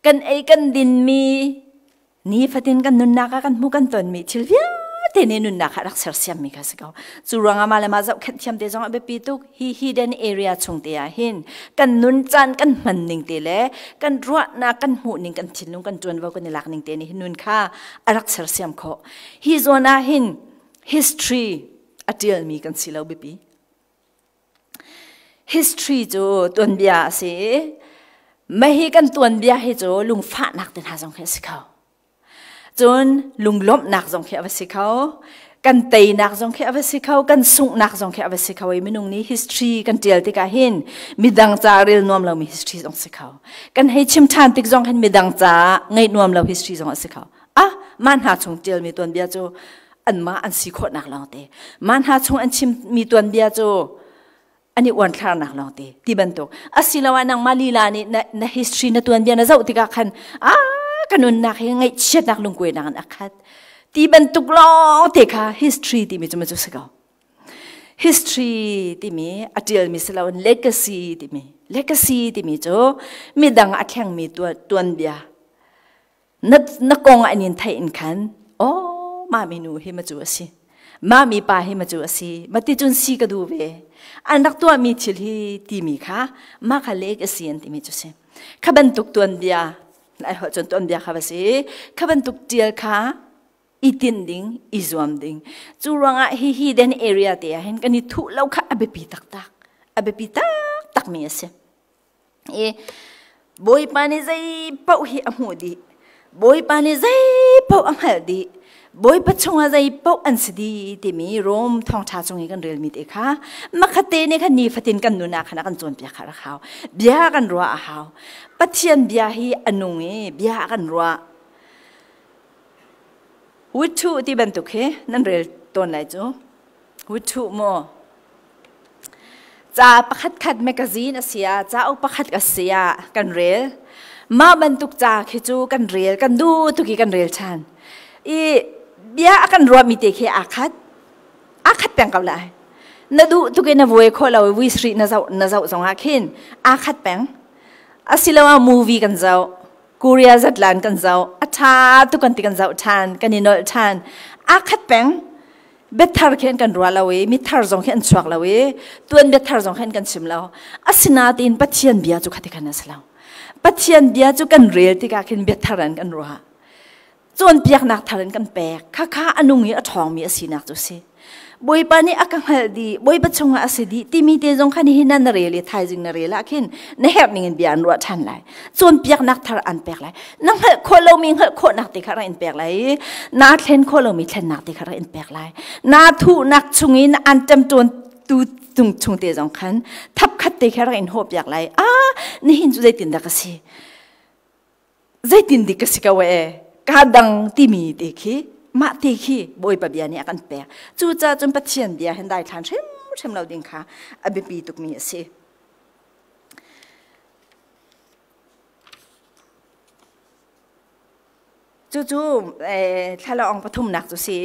Speaker 1: Kan ei kan dinmi nifatin kan nunnak ah kan hmu kan tonmi thil vialte nih nunnak ah rak sersiammi kha si ko. Cu ruangah mah le mah zohkhenh thiam te zong a biapi tuk. Hi hidden area chung te ah hin kan nun caan kan hman ning te le kan ruahnak kan hmuh ning kan thinlung kan ṭuanvo kan i lak ning te nih hin nun kha a rak sersiam khawh. Hi zawn ah hin history a ṭialmi kan si lo biapi. History cu tuanbia a si i mah kan tuanbia hi cu lungfahnak te hna zong khi a si kho. Cun lunglawmhnak zong khi a va si kho. Kan teinak zong khi a va si kho, kan sunghnak zong khi a va si kho i minung nih history kan ṭial tikah hin midang ca rel nuam lomi history zong si kho. Kan hei chim ṭhan tik zong hin midang ca ngaih nuam lo history zong a si kho. Ah, mah hna chung ṭialmi tuanbia cu anmah an si khawhnak lawngte mah hna chung an chimmi tuanbia cu an i uanthlarnak lawngte ti bantuk asiloah nangmah lila nih na, na history na tuanbia na zoh tikah khan ah ka nunnak hi ngaihchiatnak lungkuainak in a khat ti bantuk lawngte kha history timi cu ma cu si ko history timi a ṭialmi si loin legacy timi legacy timi cu midang a thlengmi tuanbia na na kong an in theih in khan oh mami nu hi ma cu a si mami pa hi ma cu a si ma ti cun si ka du ve an rak tuahmi thil hi timi kha ma kha lek a si an timi cu si kha bantuk tuanbia ai ho cun tuanbia kha va si kha bantuk tial kha i tin ding i zuam ding cu ruangah hi hi den area te ah hin kan i thuh lo kha a biapi taktak a biapi taktak mi a si I Bawipa nih zei paoh hi a hmuh dih. Bawipa nih zei paoh a hngalh dih. Bawipa chungah zei paoh an si dih timi Rom thawngṭha chung i kan relmi te kha makhatte nih khan nifatin kan nun ah khan a kan cawnpiak kha rak hau. Bia kan ruah a hau. Pathian bia hi a nung i bia a kan ruah. Withu ti bantuk hi nan rel tawn lai cu. Withu maw? Ca pakhatkhat magazine a si ah, cauk pakhat a si ah kan rel. Mah bantuk ca khi cu kan rel, kan duh tuk i kan rel ṭhan. I bia a kan ruahmi te khi aa khat. Aa khat peng ko lai. Na duh tuk i na vuai khawh lo i vui sarih na zoh, na zoh zongah khin aa khat peng. Asiloah movie kan zoh. Korea zatlan kan zoh. A ṭha tuk kan ti kan zoh ṭhan, kan i nolh ṭhan. Aa khat peng. Biathar khi an kan ruah lo i mithar zong khi an chuak lo i tuan biathar zong khi an kan chim lo. Asinain Pathian bia cu khati khan a si lo. Pathian bia cu kan rel tikah khin biathar an kan ruah. Cawnpiaknak thar in kan pek. Khakha a nung i a ṭhawngmi a sinak cu a si. Bawipa nih a ka hngalh dih, Bawipa chungah a si dih timi te zong kha nihin ah na rel i thaizing na rel ah khin na herh ning in bia an ruah ṭhan lai. Cawnpiaknak thar an pek lai. Na hngalh khawh lomi hngalh khawhnak te kha rak in pek lai i naa thlen khawh lomi thlennak te kha rak in pek lai. Naa thuhnak chungin an ṭemṭawn tu tung chung te zong khan thapkhat te kha rak in hawhpiak lai. Ah, nihin cu zeitindah ka si? Zeitin dik ka si ko ee ka dang timi te khi mah te khi Bawipa bia nih a kan pek. Cucaah cun Pathian bia hin daithlan hrimhrim lo ding kha a biapi tukmi a si. Cucu thlalawng pathumnak cu si.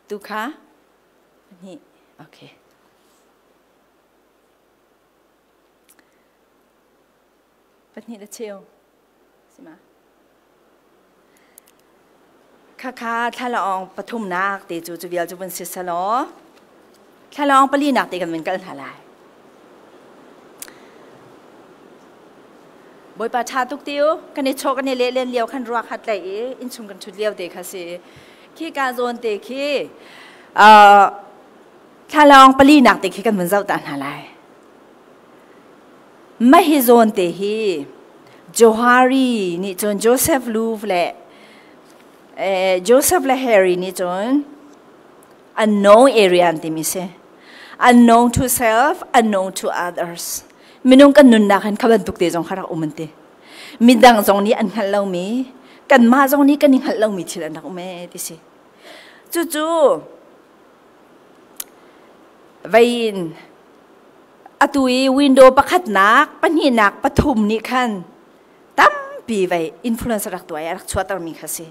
Speaker 1: Tu kha hnih okay. Pahnih le cheu. Si ma? Khakha thlalaawng pathumnak te cu cu vial cu vun si selaw. Thlalawng palinak te kan vun kal hna lai. Bawipa ṭha tuk ti u, kan i chawh kan i leh len lio khan ruak hat lei i innchung kan ṭhut lio te kha si. Khi ka zawn te khi thlalawng palinak te khi kan vun zoh ta hna lai. Mah hi zawn te hi Johari nih cun Joseph Luv le Joseph le Harry nih cun unknown area an timi si. Unknown to self, unknown to others. Minung kan nunnak hin kha bantuk te zong kha rak um an ti. Midang zong nih an hngalh lomi, kanmah zong nih kan i hngalh lomi thil an rak um ee ti si. Cucu vei in atu i window pakhatnak, pahnihnak, pathum nih khan tampi vei influence rak tuah i a rak chuahtermi kha si.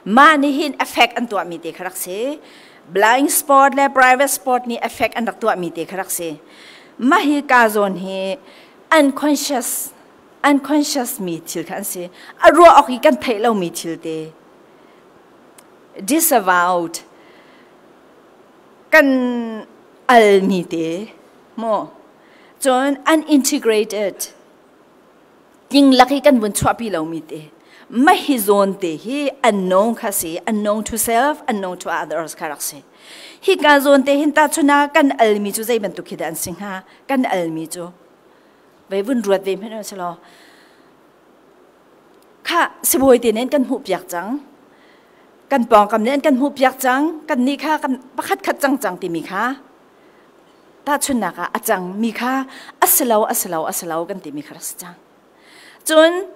Speaker 1: Mah nih hin effect an tuahmi te kha rak si. Blind spot le private spot nih effect an rak tuahmi te kha rak si. Mah hi ka zawn hi unconscious unconscious mi thil kha an si. A ruah awk i kan theih lomi thil te. Disavowed kan almi te maw cun unintegrated tling lak i kan vun chuahpi lomi te mah hi zawn te hi unknown kha si, unknown to self, unknown to others kha rak si. Hi ka zawn te hin ta chuna kan almi cu zei bantuk khi dah an si hnga? Kan almi cu vei vun ruat ve hmanh si law kha sibawi te nen kan hmuh piak cang, kan pawngkam nih an kan hmuh piak cang, kan nih kha kan pakhat khat cang cang timi kha tahchunhnak ah a cang mi kha a si lo, a si lo, a si lo kan timi kha rak si cang. Cun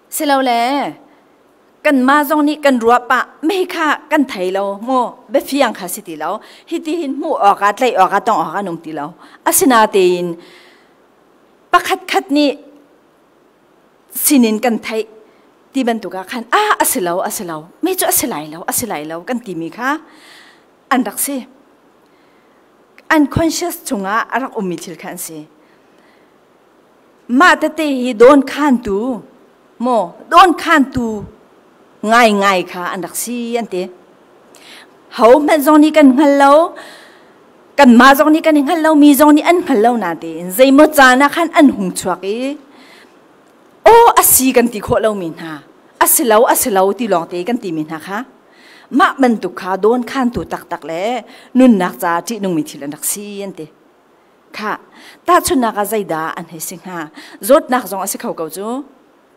Speaker 1: silole kanmah zong nih kan ruah pah mei kha kan thei lo maw, biafiang kha si ti lo, hiti hin hmuh awkah, tlaih awkah, tongh awkah an um ti lo. Asinatein pakhat khat nih sinin kan theih ti bantuk ah khan a a si lo, a si lo, mi cu a si lai lo, a si lai lo kan timi kha an rak si. Unconscious chungah a rak ummi thil kha an si. Mah tete hi dawn khantu maw, dawn khantu ngai ngai kha an rak si an ti. Ho hmanh zong nih kan hngal lo, kanmah zong nih kan i hngal lo, mi zong nih an hngal lo natein zeimaw caan ah khan an hung chuak i aw a si kan ti khawh lomi hna, a si lo, a si lo ti lawng te kan timi hna kha mah bantuk kha dawn khantu taktak le nunnak caah ṭihnungmi thil an rak si an ti. Kha tahchunhnak ah zeidah an hei si hnga? Zawtnak zong a si kho ko cu.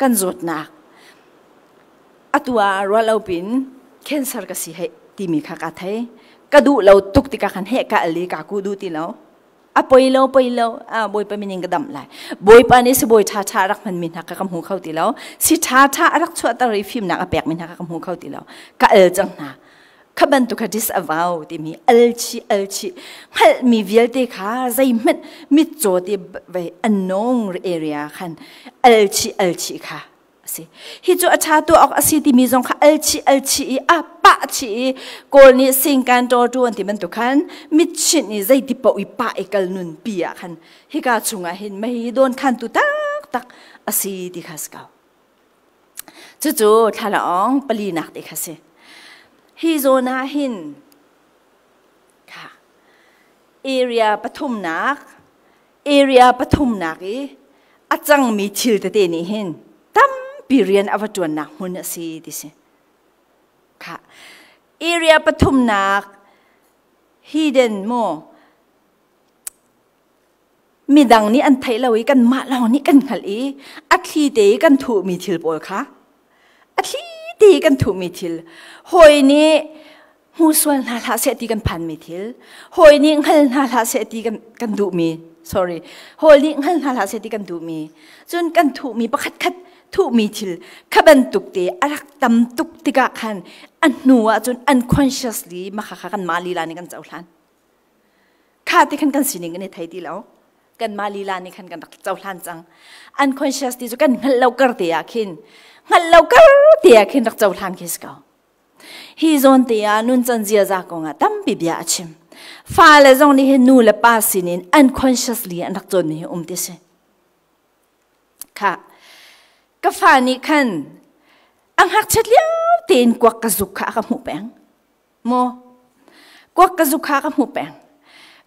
Speaker 1: Kan zawtnak atu ah ruah lo pin cancer ka si hei timi kha ka thei. Ka duh lo tuk tikah khan heh ka al i ka ku duh ti lo. A poi lo, poi lo, a Bawipa min in ka damh lai. Bawipa nih sibawi ṭha ṭha a rak hmanmi hna kha ka hmu kho ti lo. Si ṭha ṭha a rak chuahter i fimnak a pekmi hna kha ka hmu kho ti lo. Ka al cang hna. Kha bantuk kha disavow timi alchi alchi hngalhmi vialte kha zeihmanh mitcaw te vei unknown area khan alchi alchi kha a si. Hi cu a ṭha tuah awk a si timi zong kha alchi alchi i a pah chih i Kawl nih singkan ṭawṭu an ti bantuk khan mitchinh i zeiti paoh i pah i kal nun pi ah khan hika chungah hin mei dawn khantu taktak a si ti kha si ko. Cucu thlalaawng palinak te kha si. Hi zawn ah hin kha area pathumnak, area pathumnak i a cangmi thil tete nih hin tampi rian a va ṭuannak hmun a si ti si. Kha area pathumnak hidden maw, midang nih an theih lo i kanmah lawng nih kan hngalh i a thli te i kan thuhmi thil pawl kha, a thli te i kan thuhmi thil, hawi nih hmu sual hna hlah seh ti kan phanmi thil, hawi nih hngal hna hlah seh ti kan kan duhmi, sorry, hawi nih hngal hna hlah seh ti kan duhmi, cun kan thuhmi pakhat khat thuhmi thil kha bantuk te a rak tam tuk tikah khan a hnu ah cun unconsciously mah kha kan mah lila nih kan cohlan. Kha ti khan kan sining kan i thei ti lo, kanmah lila nih khan kan rak cohlan cang. Unconscious ti cu kan hngalh lo kar te ah khin, hngalh lo kar te ah khin rak cohlan khi si ko. Hi zawn te ah nuncan ziaza kong ah tampi bia a chim. Fale zong nih hin nu le pa sinin unconsciously an rak cawnmi hi um ti si. Kha ka fa nih khan a ngakchiat lio tein kuak ka zuk kha a ka hmuh peng maw. Kuak ka zu kha ka hmu peng.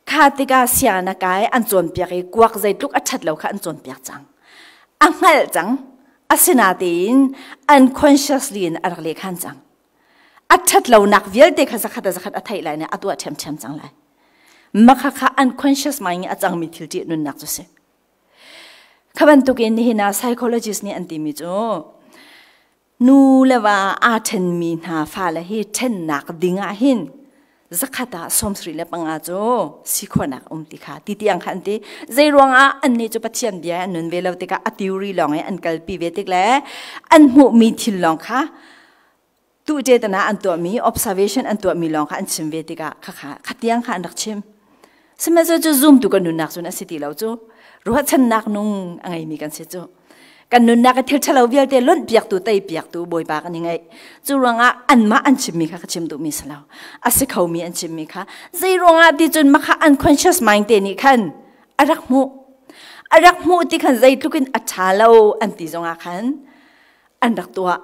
Speaker 1: Kha tikah sia na kai an cawnpiak i kuak zeitluk a ṭhat lo kha an cawnpiak cang. A hngalh cang. Asinain unconsciously in a rak lehkhan cang. A ṭhat lonak vialte kha zakhat a zakhat a theih lai nih a tuah ṭhiamṭhiam cang lai. Makha kha unconscious mind i a cangmi thil ṭih nunnak cu si. Kha bantukin nihin ah psychologist nih an timi cu nu le va aa ṭhenmi hna fale hi ṭhennak ding ah hin zakhat ah 75 cu si khawhnak um ti kha ti tiang kha an ti. Zei ruangah annih cu Pathian bia an nun ve lo tikah a theory lawng i an kalpi ve tik le an hmuhmi thil lawng kha tuṭetana an tuahmi observation an tuahmi lawng kha an chim ve tikah khakha khatiang kha an rak chim. Sihmanhsehlaw cu zumtu kan nunnak cun a si ti lo cu. Ruahchannak nung a ngeimi kan si cu. Kan nunnak i thil ṭhalo vialte lonhpiaktu teipiaktu Bawipa kan i ngeih. Cu ruangah anmah an chimmi kha ka chim duhmi si lo. A si khomi an chimmi kha zei ruangah ti cun makha unconscious mind te nih khan a rak hmuh. A rak hmuh ti khan zeitluk in a ṭha lo an ti zongah khan an rak tuah.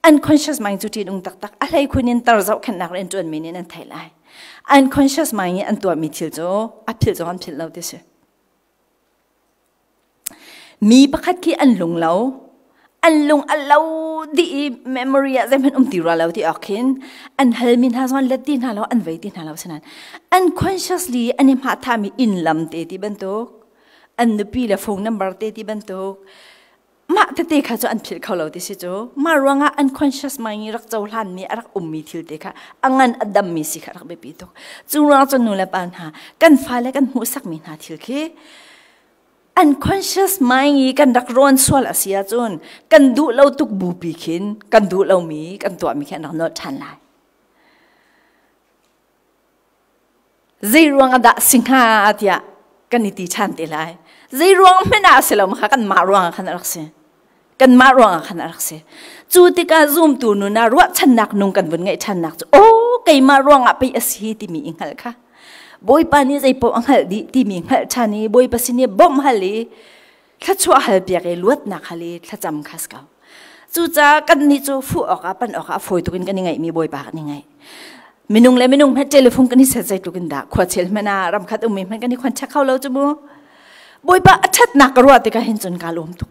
Speaker 1: Unconscious mind cu ṭih taktak a hlei khun in tar zohkhenhnak rian ṭuanmi nih nan theih lai. Unconscious mind i an tuahmi thil cu a philh zong an philh lo ti si. Mi pakhat khi an lung lo, an lung a lo dih i memory ah zeihmanh um ti rua lo ti awk khin an halmi hna zong an let ti hna lo, an vei ti hna lo sinan unconsciously an i hmahthahmi inn lam te ti bantuk, an nupi le phone number te ti bantuk, mah tete kha cu an philh kho lo ti si cu. Mah ruangah unconscious mind i rak cohlanmi a rak ummi thil te kha a ngan a dammi si kha rak biapi tuk. Cu ruang cun nu le pa hna kan fale kan hmuhsakmi hna thil khi unconscious mind i kan rak rawn sual a si ahcun kan duh lo tuk bupi khin kan duh lomi kan tuahmi khi an rak nolh ṭhan lai. Zei ruang ah dah si hnga tiah kan i ti ṭhan te lai. Zei ruang hmanh ah a si lo kha kanmah ruang ah khan a rak si. Kanmah ruang ah khan a rak si. Cu tikah zumtu nun ah ruahchannak nung kan vun ngeih ṭhannak cu aw keimah ruang ah pei a si timi i hngalh kha. Bawipa nih zeipaoh a hngalh dih timi hngalh ṭhan i Bawipa sin i bawmh hal i thluachuah hal piak i luatnak hal i thlacam kha si ko. Cucaah kannih cu fuh awkah pan awkah a fawi tuk in kan i ngaihmi Bawipa kan i ngaih. Minung le minung hmanh telephone kan i set zeitluk in dah khuachel hmanh ah ramkhat ummi hmanh kan i contact kho lo cu mu. Bawipa a ṭhatnak ka ruah tikah hin cun kaa lawm tuk.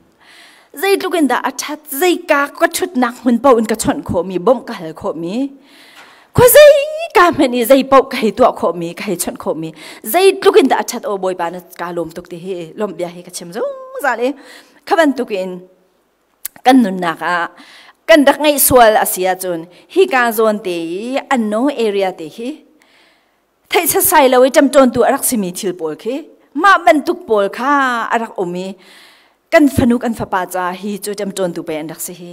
Speaker 1: Zeitluk in dah a ṭhat, zeika ka ṭhutnak hmun paoh in ka chawnh khawhmi, bawmh ka hal khawhmi, khuazei ka hmanh i zei paoh ka hei tuah khawhmi, ka hei chawnh khawhmi, zeitluk in dah a ṭhat aw Bawipa na kaa lawm tuk ti hi lawmh bia hi ka chim zungzal i kha bantukin kan nunnak ah kan rak ngeih sual a si ahcun hika zawn te i anno area te hi theih sasai lo i ṭamṭawntu a rak simi thil pawl khi mah bantuk pawl kha a rak um i kan fanu kan fapa ca hi cu ṭamṭawntu pei an rak si hi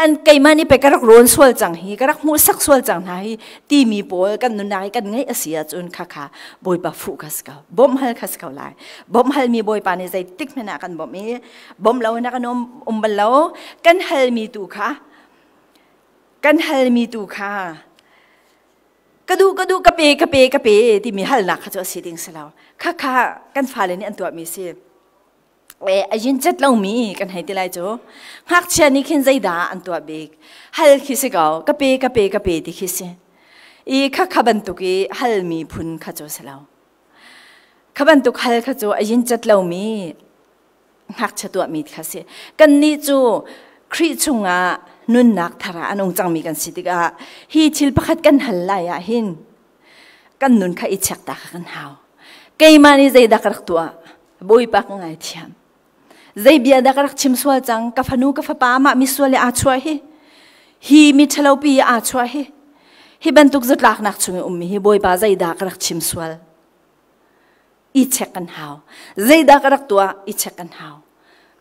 Speaker 1: an keimah nih pei ka rak rawn sual cang hi ka rak hmuhsak sual cang hna hi timi pawl kan nunnak i kan ngeih a si ahcun khakha Bawipa fuh kha si ko bawmh hal kha si ko lai. Bawmh halmi Bawipa nih zeitik hmanh ah kan bawmh i bawmh lo in a kan um bal lo. Kan halmi tu kha kan halmi tu kha ka duh ka duh ka pe ka pe ka pe timi halnak kha cu a si ding si lo. Khakha kan fale nih an tuahmi si. A yin cet lomi kan hei ti lai cu. Ngakchia nih khin zeidah an tuah bik? Hal khi si ko. Ka pe ka pe ka pe ti khi si. I khakha bantuk i halmi phun kha cu si lo. Kha bantuk hal kha cu a yin cet lomi ngakchia tuahmi kha si. Kannih cu Khrih chungah nunnak thar ah a nung cangmi kan si tikah hi thil pakhat kan hal lai ah hin kan nun kha i check ta kha kan hau. Keimah nih zeidah ka rak tuah? Bawipa ka ngaithiam. Zei bia dah ka rak chim sual cang? Ka fanu ka fapa mah mi sual i aa chuah hi. Hi mi ṭhalopi i aa chuah hi. Hi bantuk zatlaknak chung i ummi hi Bawipa zeidah ka rak chim sual? I check kan hau. Zeidah ka rak tuah? I check kan hau.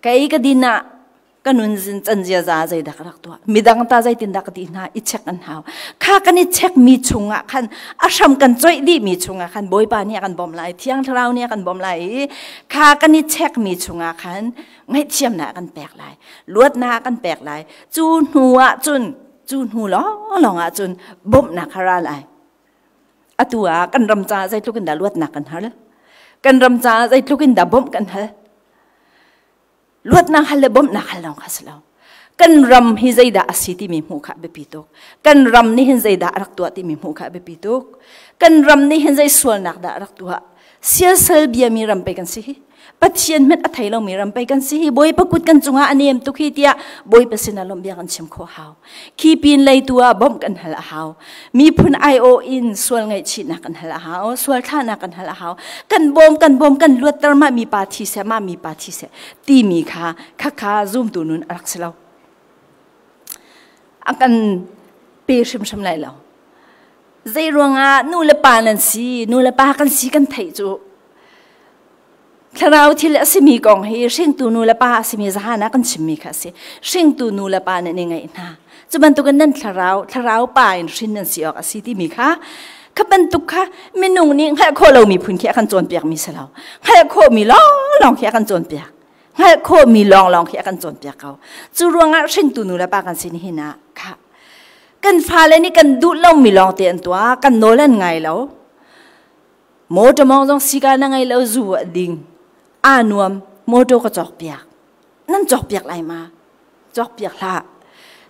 Speaker 1: Kei ka din ah ka nun can ziaza zeidah ka rak tuah? Midang ta zeitindah ka ti hna? I check kan hau. Kha kan i check mi chungah khan a hram kan coih dih mi chungah khan Bawipa nih a kan bawmh lai, Thiang Thlarau nih a kan bawmh lai i kha kan i check mi chungah khan ngaihthiamnak a kan pek lai, luatnak a kan pek lai. Cu hnu ah cun, cu hnu lawnglawng ah cun bawmhnak kha ra lai. Atu ah kan ram caah zeitluk in dah luatnak kan hal? Kan ram caah zeitluk in dah bawmh kan hal? Luatnak hal le bawmhnak hal lawng kha si lo. Kan ram hi zeidah a si timi hmuh kha biapi tuk. Kan ram nih hin zeidah a rak tuah timi hmuh kha biapi tuk. Kan ram nih hin zei sualnak dah a rak tuah. Siasal biami ram pei kan si hi. Pathian hmanh a thei lomi ram pei kan si hi. Bawipa kut kan cungah a nem tuk hi tiah Bawipa sinah lawmh bia kan chim khawh hau. Khi pin lei tu ah bawmh kan hal a hau. Miphun aiawh in sual ngaihchihnak kan hal a hau. Sual thlahnak kan hal a hau. Kan bawm kan bawm kan luatter mah mi pa thi seh mah mi pa thi seh timi kha khakha zumtu nun a rak si lo. A kan pe hrimhrim lai lo. Zei ruangah nu le pa nan si, nu le pa kan si kan theih cu Thlarau thil a simi kong hi hringtu nu le pa a simi zahan ah kan chimmi kha a si. Hringtu nu le pa nih an i ngeih hna. Cu bantukin nan thlarau, thlarau pa in hrin nan si awk a si timi kha kha bantuk kha minung nih hngalh khawh lomi phun khi a kan cawnpiakmi si lo. Hngalh khawhmi lawnglawng khi a kan cawnpiak. Hngalh khawhmi lawnglawng khi a kan cawnpiak ko. Cu ruangah hringtu nu le pa kan si nihin ah kha kan fale nih kan duh lomi lawng te an tuah, kan nawl an ngai lo. Motor mong zong sika na ngei lo zu a ding. Aa nuam motor ka cawk piak. Nan cawk piak lai ma? Cawk piak hlah.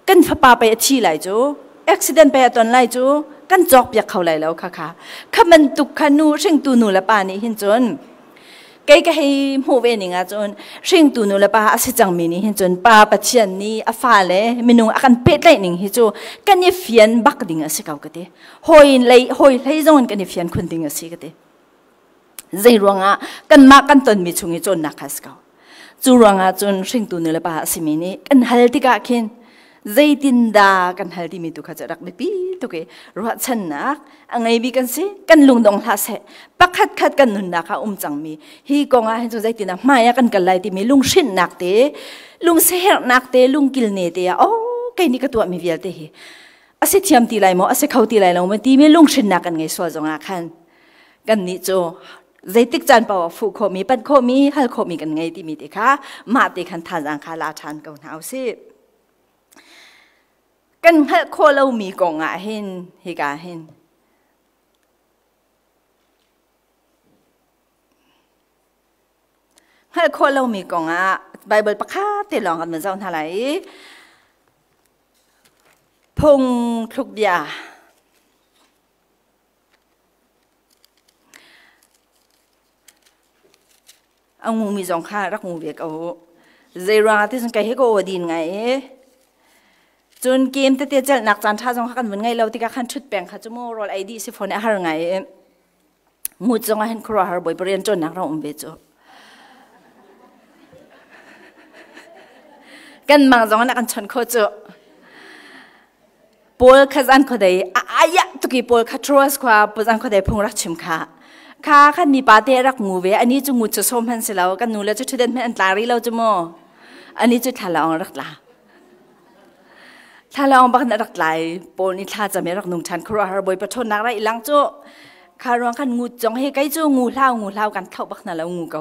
Speaker 1: Kan fapa pei a thi lai cu. Accident pei a ton lai cu. Kan cawk piak kho lai lo kha kha. Kha bantuk kha nu hringtu nu le pa nih hin cun kei ka hei hmuh ve ning ahcun hringtu nu le pa a si cangmi nih hin cun pa Pathian nih a fale minung a kan pehtlaih ning hi cu kan i fian bak ding a si ko ka ti. Hawi lei hawi hlei zong in kan i fian khun ding a si ka ti. Zei ruangah kanmah kan tonmi chung i cawnnak kha a si ko. Cu ruangah cun hringtu nu le pa a simi nih kan hal tikah khin zeitindah kan hal timi tu kha cu rak biapi tuk i ruahchannak a ngeimi kan si kan lungdong hlah seh pakhat khat kan nunnak ah um cangmi hi kong ah hin cun zeitindah hmai ah kan kal lai timi lunghrinhnak te lungsiherhnak te lungkilne te ah oh kei nih ka tuahmi vialte hi a si thiam ti lai maw a si kho ti lai lo maw timi lunghrinnak kan ngei sual zongah khan kan nih cu zeitik caan paoh ah fuh khawhmi panh khawhmi hal khawhmi kan ngei timi te kha mah te khan thazaang kha la ṭhan ko hna usih kan hngalh khawh lomi kong ah hin hika hin hngalh khawh lomi kong ah Bible pakhat te lawng kan van zoh hna lai i Phungthluk bia. A ngumi zong kha rak ngu ve ko. Zei ruangah ti cun kei hi ka aw din ngai i cun kem tete celhnak caan ṭha zong kha kan vun ngei lo tikah khan ṭhut peng kha cu mu rawl ei dih si fawn i a har ngai i ngut zong ah hin khuaruahhar bawipa rian ṭuannak rak um ve cu. Kan mang zong in a kan chawnh khawh cu. Paul kha zan khuadei a aya tuki Paul kha Troas khua zan khuadei phung rak chim kha. Kha khan mi pa te rak ngu ve ani cu ngu cu som han si lo kan nu le cu thuden men an tla ri lo cu mu. Ani cu thla lawng rak tla. Thla lawng bak na rak tlai Paul nih thla cam i rak nung ṭhan khuaruahhar Bawipa ṭhawnnak ra i lang cu kha ruang khan ngu zong he kei cu ngu hlau ngu hlau kan thlauh bak hna lo ngu ko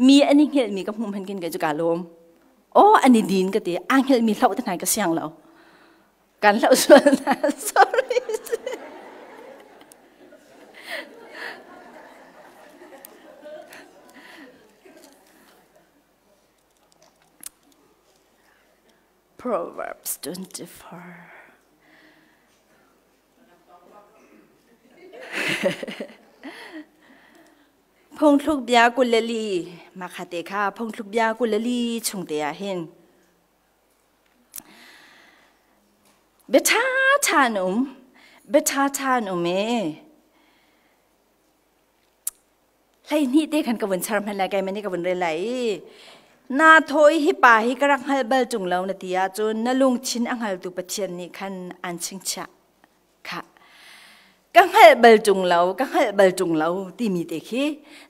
Speaker 1: mi an i hngelh mi ka hmuh hman kin kei cu ka lawm aw an i din ka ti aa hngelh mi hloh te hna ka siang lo kan hloh sual na sorry Proverbs 24. Phungthluk bia 22 mah te kha phungthluk bia 22 chung te ah hin bia ṭha ṭha an um bia ṭha ṭha an um ee 12 te khan ka vun char hman lai kai mani ka vun rel lai i na thawi hi pa hi ka rak hngal bal ṭung lo na ti ahcun na lungthin a hngaltu Pathian nih khan an chingchiah kha ka hngalh bal ṭung lo ka hngalh bal ṭung lo timi te khi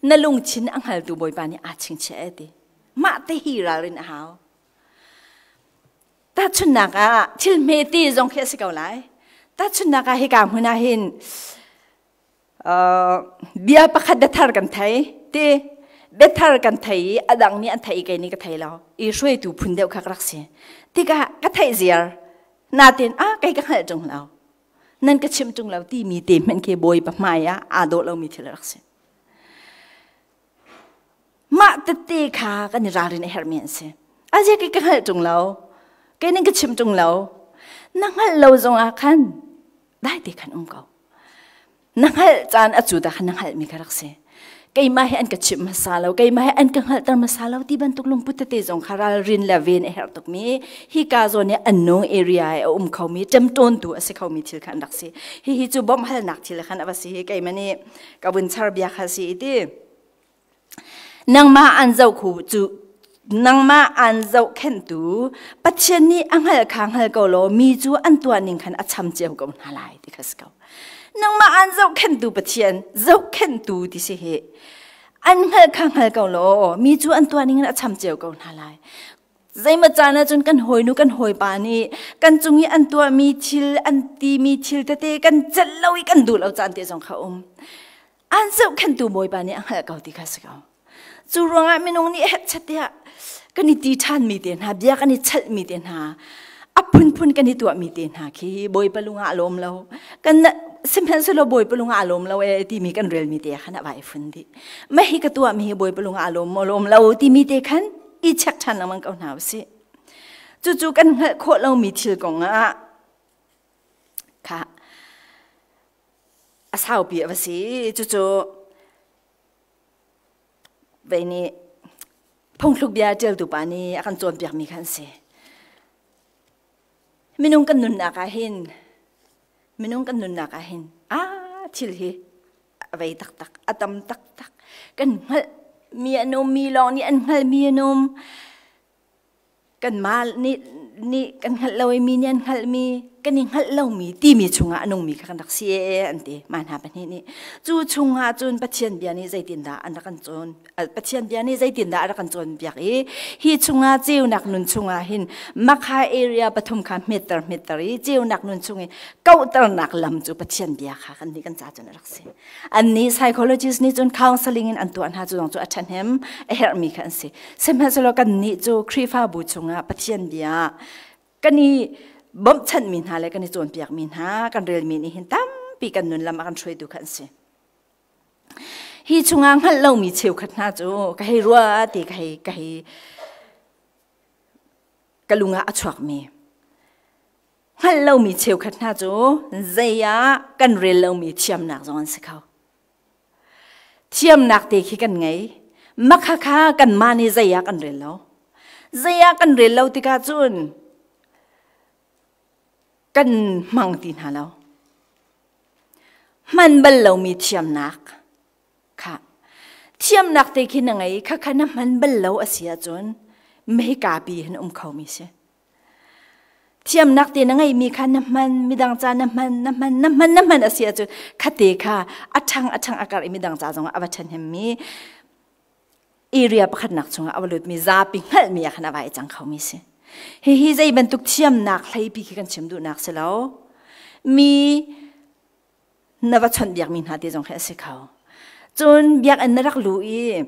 Speaker 1: na lungthin a hngaltu Bawipa nih aa chingchiah e ti mah te hi ralrin a hau tahchunhnak ah thil hme te zong khi a si ko lai tahchunhnak ah hika hmun ah hin Bia pakhat biathar kan thei ti biathar kan thei i a dang nih an thei i kei nih ka thei lo i hruaitu phun deuh kha ka rak si tikah ka theih ziar natin ah kei ka hngalh ṭung lo nan ka chimh ṭung lo timi te hmanh khi bawipa hmai ah aa dawh lomi thil a rak si mah tete kha kan i ralrin a herhmi an si. Azie ka hngalh ṭung lo. Kei ning ka chim ṭung lo. Na hngalh lo zongah khan dai te khan um ko. Na hngalh caan a cu ta khan na hngalhmi kha rak si. Keimah hi an ka chimh hmasa lo, keimah hi an ka hngalhter hmasa lo ti bantuk lungput tete zong kha ralrin le ven a herh tukmi hi ka zawn i unknown area i a um khomi ṭemṭawntu a si khomi thil kha an rak si. Hihi cu bawmhhalnak thil khan a va si hi keimah nih ka vun char bia kha si i ti. Nangmah an zoh khu cu nangmah an zohkhenhtu Pathian nih a hngalh kha hngal ko law mi cu an tuah ning khan a cham cio ko hna lai ti kha si ko. Nangmah an zohkhenhtu Pathian zohkhenhtu ti si hi an hngalh kha hngal ko law mi cu an tuah ning in a cham cio ko hna lai. Zeimaw caan ahcun kan hawinu kan hawipa nih kan cung i an tuahmi thil an timi thil tete kan celh lo i kan duh lo caan te zong kha um. An zohkhenhtu Bawipa nih a hngalh ko ti kha si ko. Cu ruangah minung nih hekchat tiah kan i ti ṭhanmi te hna, bia kan i chalhmi te hna, a phunphun kan i tuahmi te hna khi Bawipa lung ah a lawm lo. Kan sihmanhsehlaw Bawipa lung ah a lawm lo e timi kan relmi te khan a vai fun dih. Mah hi ka tuahmi hi Bawipa lung ah a lawm maw lawm lo timi te khan i check ṭhan lengmang ko hna usih. Cucu kan hngalh khawh lomi thil kong ah kha a saupi a va si. Cucu vei nih phungthluk bia ṭialtu pa nih a kan cawnpiakmi kha an si. Minung kan nunnak ah hin minung kan nunnak ah hin a thil hi a vei taktak a tam taktak kan hngalh mi an um mi lawng nih an hngalh mi an um kanmah nih nih kan hngalh lo i mi nih an hngalhmi kan i hngalh lomi timi chungah a nungmi kha kan rak si ee an ti mah hna pahnih nih cu chungah cun Pathian bia nih zeitindah an rak kan cawn Pathian bia nih zeitindah a rak kan cawnpiak i hi chungah ceunak nun chungah hin Makha area pathum kha hmetter hmetter i ceunak nun chung i kauhternak lam cu Pathian bia kha kan nih kan ca cun a rak si Annih psychologist nih cun counseling in an tuah hna cu zong cu a ṭhahnem a herhmi kha an si. Sihmanhsehlaw kannih cu Khrihfabu chungah Pathian bia kan i bawmhchanhmi hna le kan i cawnpiakmi hna kan relmi nih hin tampi kan nun lam a kan hruaitu kha an si. Hi chungah hngalh lomi cheukhat hna cu ka hei rua ti ka hei ka hei ka lung ah a chuakmi Hngalh lomi cheukhat hna cu zei ah kan rel lomi thiamnak zong an si kho. Thiamnak te khi kan ngei. Makha kha kanmah nih zei ah kan rel lo. Zei ah kan rel lo tikah cun kan hmang ti hna lo. Hman bal lomi thiamnak kha thiamnak te khi na ngei kha kha na hman bal lo a si ahcun mehika pi hin um khomi si. Thiamnak te na ngeihmi kha na hman, midang ca na hman, na hman, na hman, na hman a si ahcun khate kha a ṭhang a ṭhang a karh i midang ca zongah a va ṭhahnemmi area pakhatnak chungah a va lutmi zapi hngalhmi ah khan a va i cang khomi si. Hihi zei bantuk thiamnak hleipi khi kan chim duhnak si lo. Mi na va chawnhbiakmi hna te zong khi a si kho. Cun biakinn na rak lu i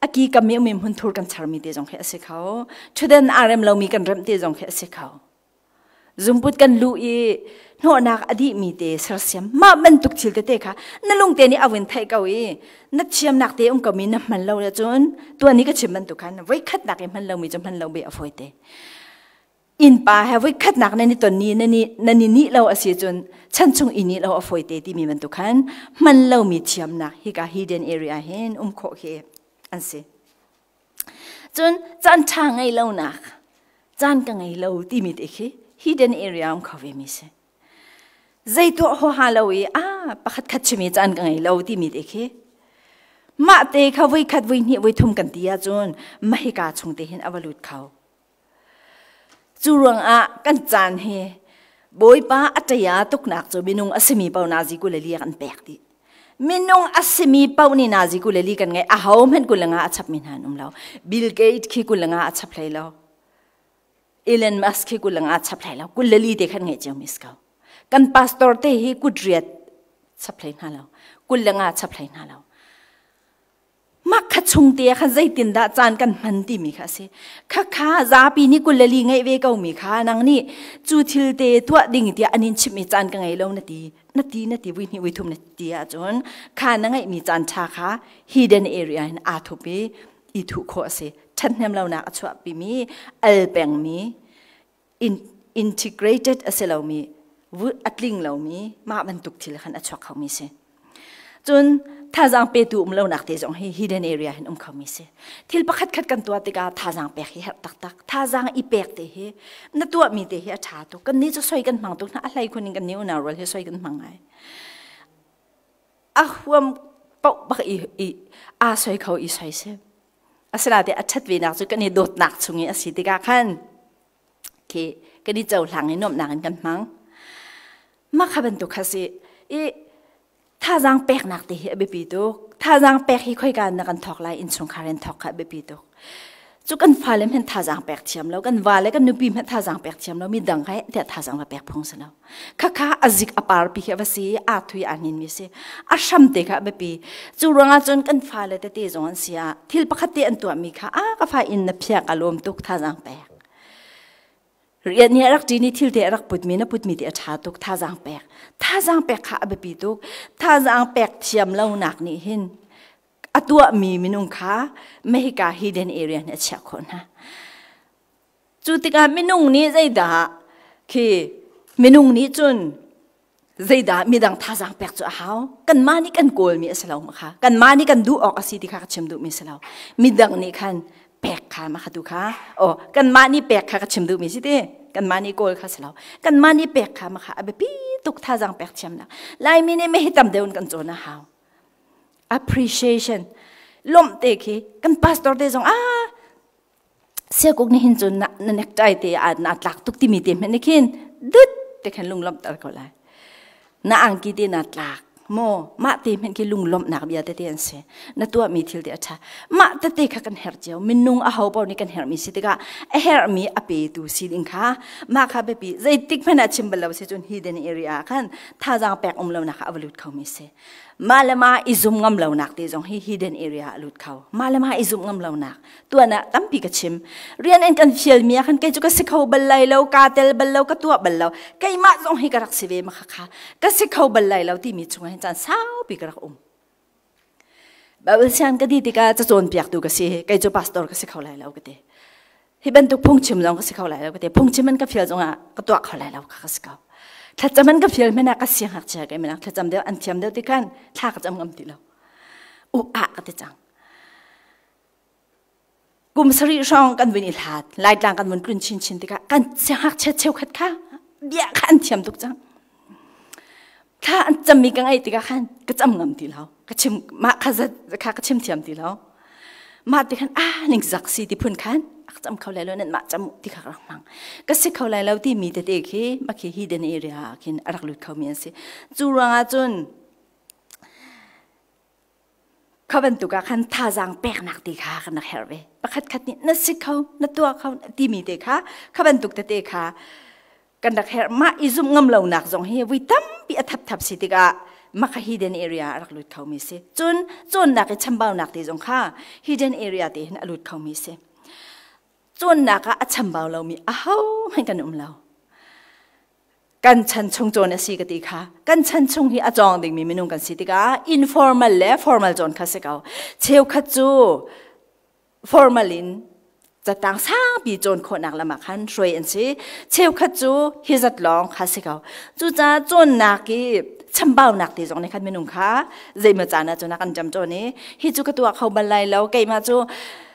Speaker 1: a ki kam i ummi hmunthur kan charmi te zong khi a si kho. Ṭhutdan aa rem lomi kan remh te zong khi a si kho. Zungput kan lu i hnawhnak a dihmi te sersiam mah bantuk thil tete kha na lungte nih a vun theih ko i na thiamnak te um komi na hman lo cun tuan i ka chim bantuk khan voikhatnak i hman lomi cu hman lo be a fawi te. Innpa he voikhatnak nan i ton ni nan i nih lo a si cun chan chung i nih lo a fawi te timi bantuk khan hman lomi thiamnak hika hidden area hin um khawh khi an si. Cun caan ṭha ngei lonak caan ka ngei lo timi te khi hidden area um kho ve mi si. Zei tuah huaha lo i a pakhat khat chimi caan ka ngei lo timi te khi mah te kha voikhat voihnih voithum kan ti ahcun mahika chung te hin a va lut kho. Cu ruangah kan caan hi Bawipa a ṭaya tuknak cu minung a simi paoh nazi 22 an pek dih. Minung a simi paoh nih nazi 22 kan ngeih. Aho hmanh 25 a chapmi hna an um lo. Bill Gates khi 25 a chap hlei lo. Elon Musk khi 25 a chap hlei lo. 24 te khan ngeih cio mi si ko. Kan pastor te hi kut riat chap hlei hna lo. 25 chap hlei hna lo. Mah kha chung te khan zeitindah caan kan hman timi kha a si. Khakha zapi nih 24 ngeih ve ko mi kha nang nih cu thil te tuah ding tiah an in chimh i caan ka ngei lo na ti na ti na ti vui hnih vui thum na ti ahcun kha na ngeihmi caan ṭha kha hidden area in aa thup i i thuh khawh a si. Ṭhathnem lonak a chuahpimi al pengmi Integrated a si lomi, a tling lomi mah bantuk thil khan a chuak khomi si. Cun thazaang petu um lonak te zong hi hidden area hin um khomi si. Thil pakhat khat kan tuah tikah thazaang pek hi herh taktak. Thazaang i pek te hi na tuahmi te hi a ṭha tuk. Kan nih cu soi kan hmang tuk hna. A hlei khun in kan nih unau rual hi soi kan hmang ngai. A huam paoh bak i, i aa soi kho i soi si. Asinain a ṭhat ve nak cu kan i dawtnak chung i a si tikah khan khi kan i cohlang i nuamhnak in kan hmang. Mah kha bantuk kha si i thazaang peknak te hi a biapi tuk. Thazaang pek hi khoika na kan thawk lai innchungkhar in thawk kha a biapi tuk. Cu kan fale hmanh thazaang pek thiam lo, kan vale kan nupi hmanh thazaang pek thiam lo, mi dang kha tiah thazaang va pek phung si lo. Khakha a zik a par pi khi a va si, aa thui aa hnin mi si. A hram te kha a biapi. Cu ruangah cun kan fale tete zong an si ah thil pakhat te an tuahmi kha a ka fa in na phiak a lawm tuk thazaang pek. Rian nih a rak ṭin i thil te a rak putmi na putmi te a ṭha tuk thazaang pek. Thazaang pek kha a biapi tuk. Thazaang pek thiam lonak nih hin a tuahmi minung kha Mehika hidden area nih a chiah khawh hna. Cu tikah minung nih zeidah khi minung nih cun zeidah midang thazaang pek cu a hau. Kanmah nih kan kawlmi a si lo ma kha. Kanmah nih kan duh awk a si ti kha ka chim duhmi si lo. Midang nih khan pek kha ma kha tu kha. Oh, kanmah nih pek kha ka chim duhmi si ti. Kanmah nih kawl kha si lo. Kanmah nih pek kha ma kha a biapi tuk thazaang pek thiamnak. Laimi nih me hi tam deuh in kan cawn a hau. Appreciation. Lawmh te khi kan pastor te zong ah siakuk nih hin cun na necktie te ah na tlak tuk timi te hmanh nih khin dut te khan lunglawmhter ko lai. Na angki te na tlak maw mah te hmanh khi lunglawmhnak bia tete an si. Na tuahmi thil te a ṭha. Mah tete kha kan herh cio. Minung a ho paoh nih kan herhmi si tikah a herhmi a petu si ding kha mah kha biapi zeitik hmanh ah chim bal lo si cun hidden area ah khan thazaang pek um lonak ah a va lut khomi si. Mah le mah i zum ngam lonak te zong hi hidden area a lut kho. Mah le mah i zumh ngam lonak. Tuan ah tampi ka chim. Rian in kan fial mi ah khan kei cu ka si kho bal lai lo, kaa tel bal lo, ka tuah bal lo. Keimah zong hi ka rak si ve ma kha kha. Ka si kho bal lai lo timi chungah hin caan saupi ka rak um. Bible siang ka di tikah cacawnpiaktu ka si. Kei cu pastor ka si kho lai lo ka ti. Hi bantuk phungchim zong ka si kho lai lo ka ti. Phungchim an ka fial zongah ka tuah kho lai lo kha ka si ko. Thlacam an ka fial hmanh ah ka siangngakchia ka minak thlacam deuh an thiam deuh ti khan thla ka cam ngam ti lo. U ah ka ti cang. Kum sarih hrawng kan vun i hlat, Laitlang kan vun tlun chinchin tikah kan siangngakchia cheukhat kha bia kha an thiam tuk cang. Thla an cammi ka ngaih tikah khan ka cam ngam ti lo. Ka chim mah kha zat kha ka chim thiam ti lo. Mah ti khan ah ning zak si ti phun khan a cam kho lai lo nan mah cam ti kha rak hmang. Ka si kho lai lo ti mi tete khi mah khi hidden area ah khin a rak lut kho mi an si. Cu ruangah cun Kha bantuk ah khan thazaang peknak ti kha kan rak herh ve. Pakhat khat nih na si kho, na tuah kho timi te kha kha bantuk tete kha kan rak herh. Mah i zumh ngam lonak zong hi vui tampi a thapthap si tikah maka hidden area a rak lut khomi si. Cun cawnnak i chambaunak te zong kha hidden area te hin a lut khomi si. Cawnnak ah a chambau lomi ahohmanh kan um lo. Kan chan chung cawn a si ka ti kha. Kan chan chung hi a cawng dingmi minung kan si tikah informal le formal cawn kha si ko. Cheukhat cu formal in catang sangpi cawn khawhnak lam ah khan hruai an si. Cheukhat cu hi zat lawng kha si ko. Cucaah cawnnak i chambaunak te zong nih khan minung kha zeimaw caan ah cun a kan ṭam tawn i hi cu ka tuah kho bal lai lo keimah cu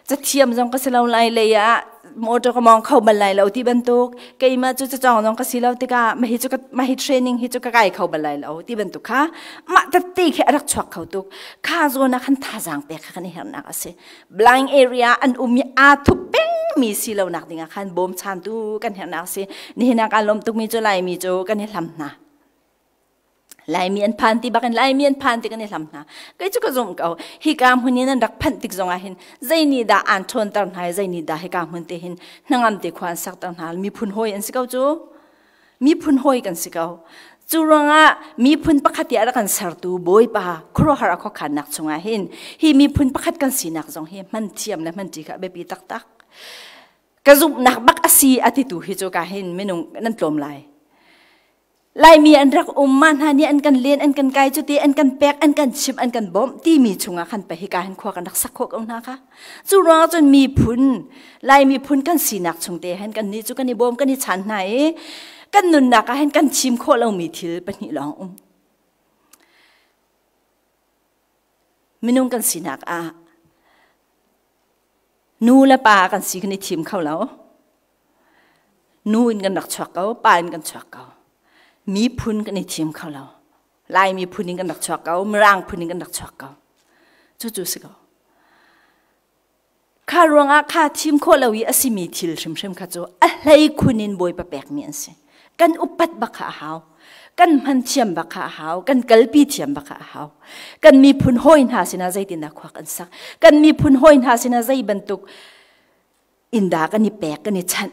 Speaker 1: cathiam zong ka si lo lai lei ah motor ka mong kho bal lai lo ti bantuk keimah cu cacawng zong ka si lo tikah mah hi cu mah hi training hi cu ka kai kho bal lai lo ti bantuk kha mah tette khi a rak chuak kho tuk kha zawn ah khan thazaang pek kha kan i herhnak a si blind area an um i aa thup pengmi si lo nak ding ah khan bawmchantu kan herhnak a si nihin ah kaa lawm tukmi cu Laimi cu kan i hlam hna Laimi an phan ti bakin Laimi an phan ti kan i hlam hna. Kei cu ka zumh ko. Hika hmun in an rak phanh tik zongah hin zei nih dah aan ṭhawnter hna i zei nih dah hika hmun te hin hnangam te khua an sakter hna. Miphun hawi an si ko cu. Miphun hawi kan si ko. Cu ruangah miphun pakhat i a rak kan sertu Bawipa khuaruahhar a khuakhannak chungah hin hi miphun pakhat kan sinak zong hi hman thiam le hman ṭi kha a biapi taktak. Ka zumhnak bak a si a titu hi cu ka hin minung nan tlawm lai. Laimi an rak um ma hna nih an kan len an kan kai cuti an kan pek an kan chimh an kan bawmh timi chungah khan pa hika hin khua kan rak sak khawh ko hna kha. Cu ruangah cun miphun Lai miphun kan sinak chung te hin kan nih cu kan i bawm kan i chan hna i kan nunnak ah hin kan thim khawh lomi thil pahnih lawng um. Minung kan sinak ah nu le pa kan si kan i thim kho lo. Nu in kan rak chuak ko, pa in kan chuak ko. Miphun kan i thim kho lo. Lai miphun in kan rak chuak ko, Mirang phun in kan rak chuak ko. Cucu si ko. Kha ruangah kha thim khawh lo i a simi thil hrimhrim kha cu a hlei khun in Bawipa pekmi an si. Kan upat bak kha a hau. Kan hman thiam bak kha a hau. Kan kalpi thiam bak kha a hau. Kan miphun hawi hna sinah zeitindah khua kan sak. Kan miphun hawi hna sinah zei bantuk inda kan i pek kan i chanh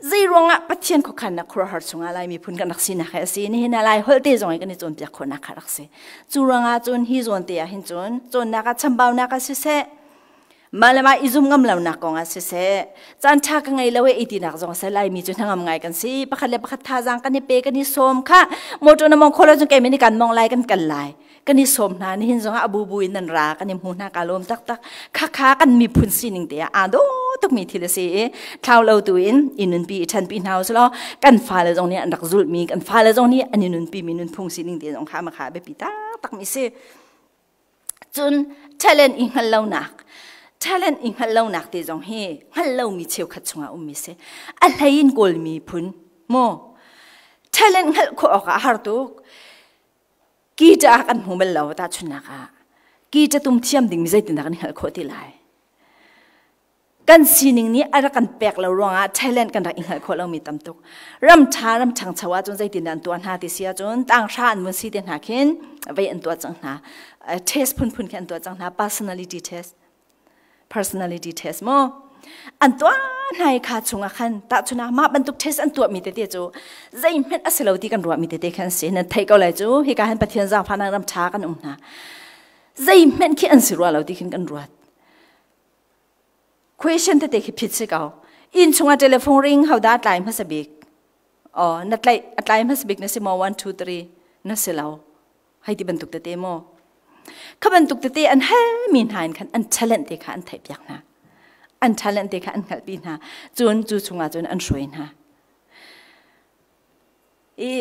Speaker 1: zei ruangah Pathian khuakhannak khuaruahhar chungah Lai miphun kan rak sinak hi a si nihin ah Lai holh te zong i kan i cawnpiak khawhnak kha rak si cu ruangah cun hi zawn te ah hin cun cawnnak ah chambaunak ah siseh mah le mah i zum ngam lonak kong ah siseh caan ṭha ka ngei lo e i tinak zong seh Laimi cu hnangam ngai kan si pakhat le pakhat thazaang kan i pe kan i sawm kha motor na mong kholo cun kei men kan mong lai kan kal lai kan i sawm hna nihin zongah a bubu in nan ra kan i hmu hna ka lawm taktak khakha kan miphun sining te ah aa dawh tukmi thil a si i thlau lo tu in i nunpi i ṭhanpi hna usih law kan fale zong nih an rak zulhmi kan fale zong nih an i nunpi mi nunphung sining te zong kha makha biapi taktak mi si cun talent i hngalh lonak talent i hngalh lonak te zong hi hngalh lomi cheukhat chungah ummi si a hlei in kawl miphun maw talent hngalh khawh awkah a har tuk Guitar kan hmu bal lo tahchunhnak ah guitar tum thiam ding mi zeitindah kan hngalh khawh ti lai kan sining nih a rak kan pek lo ruangah talent kan rak i hngalh khawh lomi tam tuk ram ṭha ram ṭhangcho ahcun zeitindah an tuah hna ti si ahcun tanghra an vun si te hna khin vei an tuah cang hna test phunphun khi an tuah cang hna personality test personality test mu an tuah hna i kha chungah khan tahchunah mah bantuk test an tuahmi tete cu zeihmanh a si lo ti kan ruahmi tete khan si nan theih ko lai cu hika hin Pathian zaangfahnak ram ṭha kan um hna zeihmanh khi an si rua lo ti khin kan ruat question tete khi phit si ko inn chungah telephone ring hodah tlai hmasa bik oh na tlai a tlai hmasa bik na si maw 1 2 3 na si lo Hei ti bantuk tete maw? Kha bantuk tete an halmi hna in khan an talent te kha an theihpiak hna. An talent te kha an hngalhpi hna. Cun cu chungah cun an hruai hna. I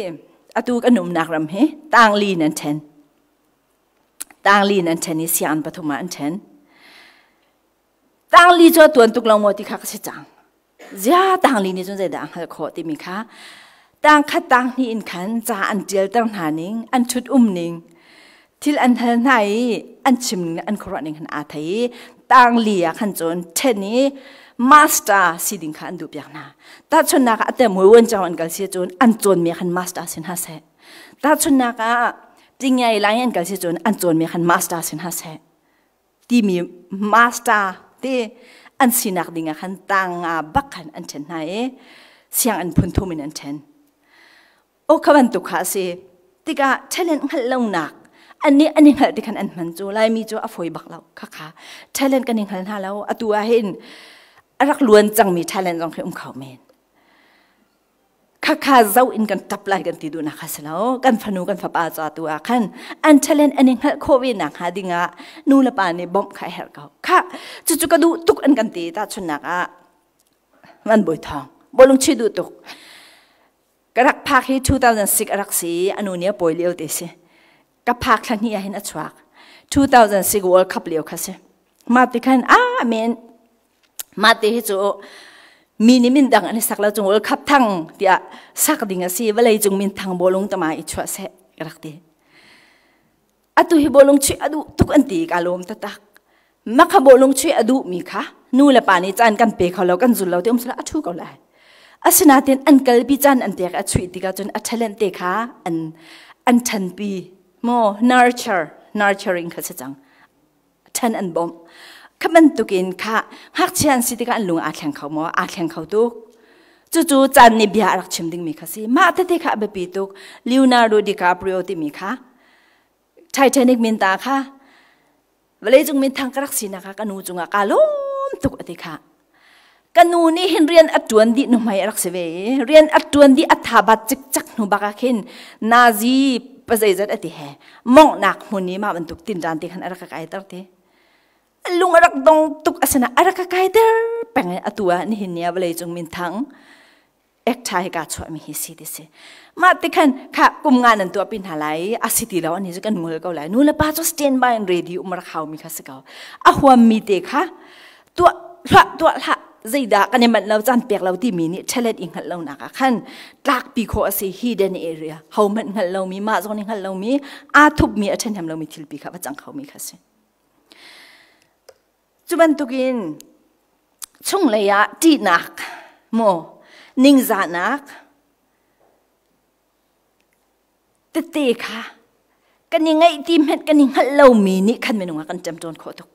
Speaker 1: atu kan umnak ram hi tangli in an ṭhen. Tangli in an ṭhen i sianginn pathum ah an ṭhen. Tangli cu a tuan tuk lo maw ti kha ka si cang. Zia tangli nih cun zeidah a hngalh khawh timi kha tang khat tang hnih in khan ca an ṭialter hna ning, an ṭhut um ning, thil an hal hna i an chim ning le an khuaruah ning khan aa thei i tangli ah khan cun ṭhen i master si ding kha an duh piak hna. Tahchunhnak ah a tem wan cang an kal si cun an cawnmi khan master si hna seh. Tahchunhnak ah tingyai lai an kal si cun an cawnmi khan master si hna seh. Timi master te an sinak ding ah khan tang nga bak khan an ṭhen hna i sianginn phun thum in an ṭhen. O kha bantuk kha a si. Tikah talent hngalh lonak an nih an i hngalh ti khan an hman cu Laimi cu a fawi bak lo kha kha talent kan i hngal hna lo atu ah hin a rak luan cangmi talent zong khi um kho men. Khakha zo in kan tap lai kan ti duhnak kha si lo kan fanu kan fapa ca tu ah khan an talent an i hngalh khawh ve nak hnga ding ah nu le pa nih bawmh kha a herh ko kha cucu ka duh tuk an kan ti tahchunhnak ah van bawi thawng bawlung chuih duh tuk ka rak phak hi 2006 a rak si anu nih a pawi lio te si ka phak thla hnih ah hin a chuak 2006 World Cup lio kha si mah ti khan ah men Mah te hi cu mi nih min dang an i sak lo cung ul khap thang tiah sak ding a si vawlei cung min thang bawlung tama i chuah seh ka rak ti. Atu hi bawlung chuih a duh tuk an ti ka lawm taktak. Makha bawlung chuih a duh mi kha nu le pa nih caan kan pe kho lo kan zul lo ti um sila a thu ko lai. Asinain an kalpi caan an pek a chuih tikah cun a talent te kha an an ṭhanpi maw nurture nurturing kha si cang. ṭhan an bawmh. Kha bantukin kha ngakchia an si tikah an lung aa thleng kho maw? Aa thleng kho tuk. Cucu caan nih bia a rak chim dingmi kha si. Mah tete kha a biapi tuk. Leonardo DiCaprio timi kha Titanic minta kha vawleicung minthang ka rak sinak kha ka nu cungah kaa lawm tuk a ti kha. Ka nu nih hin rian a ṭuan dih nuhmei a rak si ve i rian a ṭuan dih a tha bat cikcak hnu bak ah khin nazi pazeizat a ti he monghnak hmun i mah bantuk tinṭan te khan a rak ka kaiter te. Lung a rak dong tuk asina a rak ka kaiter peng i atu ah nihin ni ah vawleicung minthang ek ṭha hi kaa chuahmi hi si ti si. Mah ti khan kha kum nga nan tuah pi hna lai i a si ti lo ani cu kan ngol ko lai. Nu le pa cu stand by and ready um rak haumi kha si ko. A huammi te kha tuah hlah tuah hlah zeidah kan i manh lo caan pek lo timi nih talent i hngalh lonak ah khan tlakpi khawh a si. Hidden area ho hmanh hngalh lomi mah zong nih hngalh lomi aa thupmi a ṭhahnem lomi thilpi kha va cang khomi kha si. Cu bantukin chunglei ah ṭihnak maw ningzahnak tete kha kan i ngaih ti hmanh kan i hngalh lomi nih khan minung ah kan ṭemṭawn khawh tuk.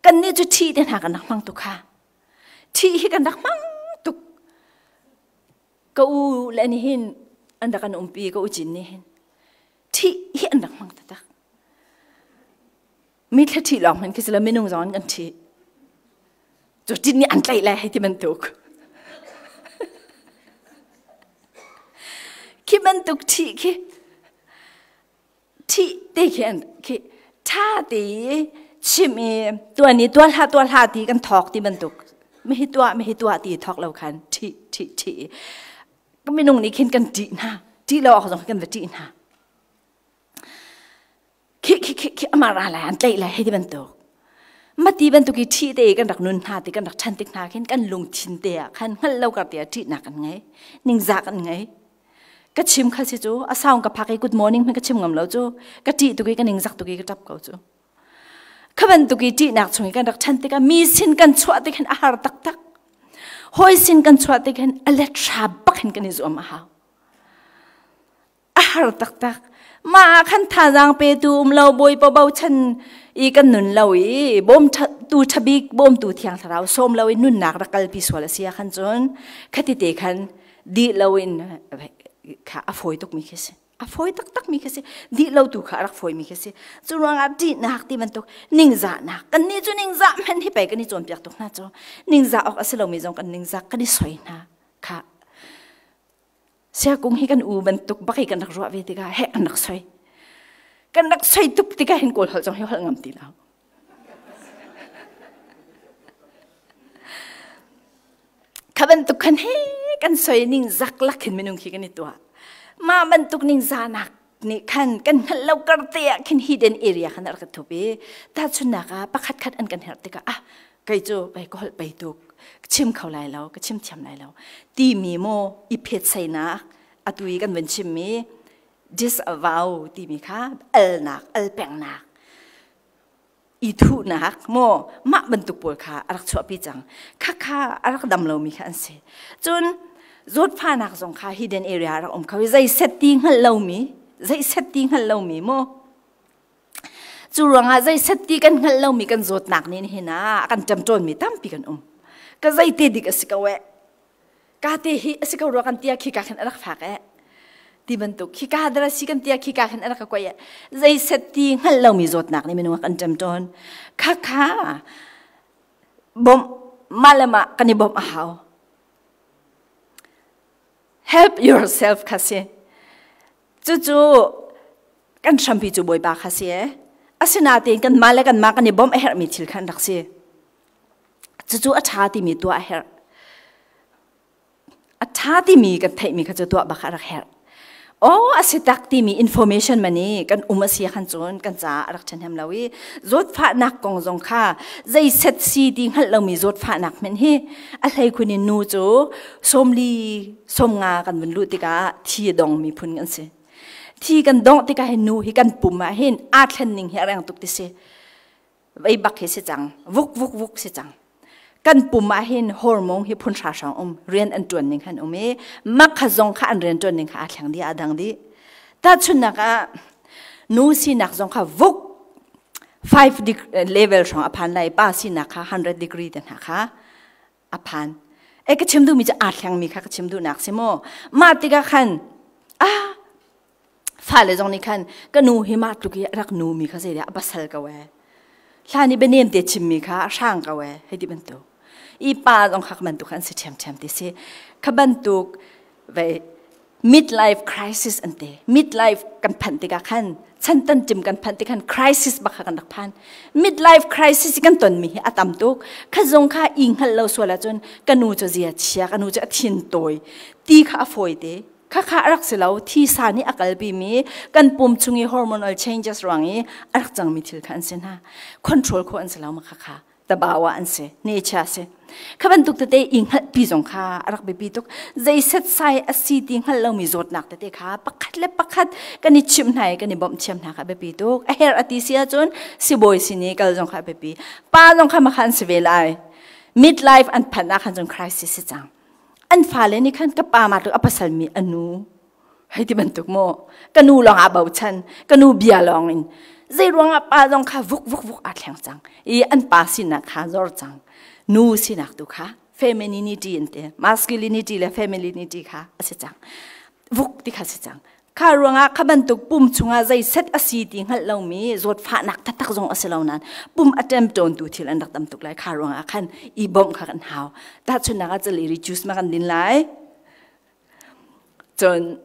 Speaker 1: Kannih cu ṭhih te hna kan rak hmang tuk kha. Ṭhih hi kan rak hmang tuk. Ka u le nih hin an rak kan umpi ka u cin nih hin ṭhih hi an rak hmang taktak. Mi thla ṭhih lawng hmanh khi si lo minung zong an kan ṭhih. Cu ṭin nih an tlaih lai hei ti bantuk. Khi bantuk ṭhih khi ṭhih te khi an khi ṭha te i chim i tuan i tuah hlah tuah hlah ti kan thawk ti bantuk mi hi tuah mi hi tuah ti thawk lo khan ṭhih ṭhih ṭhih minung nih khin kan ṭih hna ṭih lo awk zong kan va ṭih hna khi khi khi khi amah ra lai an tlaih lai hei ti bantuk mati bantuk i ṭhih te kan rak nun hna ti kan rak ṭhan tik hna khin kan lungthin te ah khan hngalh lo kar te ah ṭihnak kan ngei ningzah kan ngei ka chim kha si cu a sound ka phak i good morning hmanh ka chim ngam lo cu ka ṭih tuk i ka ningzak tuk i ka ṭap ko cu kha bantuk i ṭihnak chung i kan rak ṭhan tikah mi sin kan chuah tik hin a har taktak hawi sin kan chuah tik hin a let hra bak hin kan i zuam a hau a har taktak mah ah khan thazaang petu um lo bawipa bochan i kan nun lo i bawm tu ṭhabik bawmtu thiang thlarau sawm lo i nunnak rak kalpi sual a si ah khan cun khati te khan dih lo in kha a fawi tukmi khi si a fawi taktakmi khi si dih lo tu kha a rak fawimi khi si cu ruangah ṭihnak ti bantuk ningzahnak kannih cu ningzah hmanh hi pei kan i cawnpiak tuk hna cu ningzah awk a si lomi zong kan ningzak kan i soi hna kha Siakung hi kan u bantuk bak i kan rak ruah ve tikah heh kan rak soi. Kan rak soi tuk tikah hin Kawl holh zong hi holh ngam ti lo. Kha bantuk khan he kan soi ning zak lak hin minung khi kan i tuah. Mah bantuk ning zanak nih khan kan hngalh lo kar te ah khin hidden area khan rak ka thup i tahchunnak ah pakhat khat an kan herh tikah ah kei cu pei ka holh pei tuk ka chim kho lai lo ka chim thiam lai lo timi maw i phetsainak atu i kan vun chimmi disavow timi kha alnak alpengnak i thuhnak maw mah bantuk pawl kha a rak chuahpi cang khakha a rak dam lomi kha an si cun zawtfahnak zong kha hidden area a rak um kho i zei set ti hngalh lomi zei set ti hngalh lomi maw Cu ruangah zei set ti kan hngalh lomi kan zawtnak nih hin ah a kan ṭemṭawnmi tampi kan um. Ka zeite dik a si ko eh. Ka te hi a si ko rua kan tia khi ka khan a rak fak eh. Ti bantuk khi ka dara si kan tia khi ka khan a rak ka kuai eh. Zei set ti hngalh lomi zawtnak nih minung a kan ṭemṭawn. Kha kha bawmh mah le mah kan i bawmh a hau. Help yourself kha si. Cucu kan hrampi cu Bawipa kha si ee. Asinain kanmah le kanmah kan i bawmh a herhmi thil kha an rak si. Cucu a ṭha timi tuah a herh. A ṭha timi kan theihmi kha cu tuah bak a rak herh. Aw a si tak timi information man i kan um a si khan cun kan caah a rak ṭhahnem lo i zawtfahnak kong zong kha zei set si ti hngalh lomi zawtfahnak hmanh hi a hleikhun in nu cu sawmli sawmnga kan vun luh tikah thi a dong miphun kan si. Thi kan dongh tikah hin nu hi kan pum ah hin aa thlen ning hi a reng tuk ti si. Vei bak hi si cang, vuk vuk vuk si cang. Kan pum ah hin hormone hi phun hra hrawng um, rian an ṭuan ning han um i mak kha zong kha an rian ṭuan ning kha aa thleng dih, aa dang dih. Tahchunhnak ah nu sinak zong kha vuk 5 level hrawng a phan lai, pa sinak kha 100 degree te hna kha a phan. E ka chim duhmi cu aa thlengmi kha ka chim duhnak si mu. Mah tikah khan ah fale zong nih khan ka nu hi mah tluk i a rak nu mi kha zeidah a pasal ko ee. Hlan i bianem te chimmi kha a hrang ko ee hei ti bantuk. I pa zong kha bantuk an si ṭhiamṭhiam ti si. Kha bantuk ve midlife crisis an ti. Midlife kan phanh tikah khan chantan tim kan phanh tikhan crisis bak kha kan rak phan. Midlife crisis kan tonmi hi a tam tuk. Kha zong kha i hngalh lo sual ahcun ka nu cu zia chia, ka nu cu a thin tawi ti kha a fawi te. Khakha a rak si lo. Thisa nih a kalpi mi kan pum chung i hormonal changes ruang i a rak cangmi thil kha an si hna. Control khawh an si lo ma khakha. Tabawa an si, nature si. Kha bantuk tete i hngalhpi zong kha a rak biapi tuk. Zei set sai a si ti hngalh lomi zawtnak tete kha pakhat le pakhat kan i chimh hna i kan i bawmh thiam hna kha biapi tuk. A herh a ti si ahcun sibawi sin i kal zong kha a biapi. Pa zong kha makha an si ve lai. Midlife an phanh ah khan cun crisis si cang. An fale nih khan ka pa ma tluk a pasal mi a nu hei ti bantuk maw ka nu lawng ah bochan, ka nu bia lawng in zei ruangah pa zong kha vuk vuk vuk aa thleng cang i an pa sinak kha zor cang, nu sinak tu kha femininity in te masculinity le femininity kha a si cang, vuk ti kha si cang. Kha ruangah kha bantuk pum chungah zei set a si ti hngalh lomi zawtfahnak taktak zong a si lo nain pum a ṭemṭawntu thil an rak tam tuk lai. Kha ruangah khan i bawmh kha kan hau. Tahchunhnak ah celery juice ma kan din lai, cun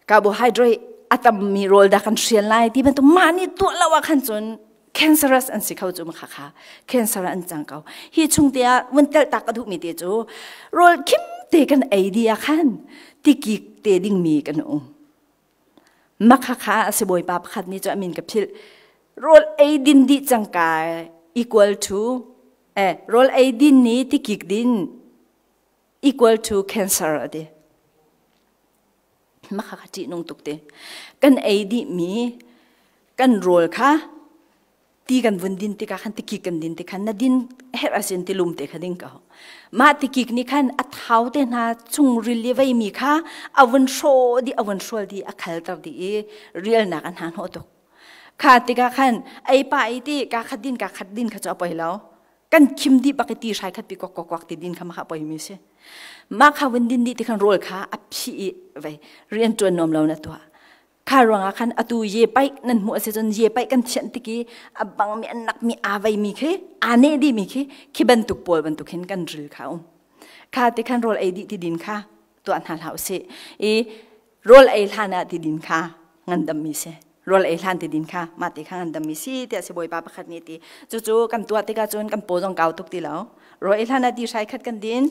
Speaker 1: carbohydrate a tammi rawl dah kan hrial lai ti bantuk. Mah nih tuah lo ah khan cun cancerous an si kho cu. Ma kha kha cancer an cang ko. Hi chung te ah vun tel tak a duhmi te cu rawl khim te kan ei di ah khan tikik te dingmi kan um. Makha kha a si. Bawipa pakhat nih cu amin ka philh, rawl ei din dih cangka equal to rawl ei din ni tikik din equal to cancer ati. Makha kha ṭihnung tuk te. Kan ei dihmi kan rawl kha ti kan vun din tikah khan, tikik kan din tikhan, na din herh asin tilum te kha ding ko. Mah tikik nih khan a thau te hna chung ril i veimi kha a vun hrawh dih, a vun hrual dih, a khalter dih i rialnak an hna hnawh tuk. Kha tikah khan ei pa i ti ka khat din, ka khat din kha cu a poi lo. Kan khim dih bak i ti hrai khat pi kok kok kok ti din kha ma kha poi mi si. Mah kha vun din dih ti khan rawl kha a phi i vei rian ṭuan nuam lo na tuah. Kha ruangah khan atu ye paih nan hmuh a si cun ye paih kan thianh tik i a bang mi an nak mi aa vei mi khi aa neh dih mi khi khi bantuk pawl bantuk hin kan ril kha um. Kha ti khan rawl ei dih ti din kha tuah hna hlah usih i rawl ei hlan ah ti din kha ngandammi si. Rawl ei hlan ti din kha mah ti kha ngandammi si tiah sibawipa pakhat nih ti. Cucu kan tuah tikah cun kan paw zong kau tuk ti lo. Rawl ei hlan ah ti hrai khat kan din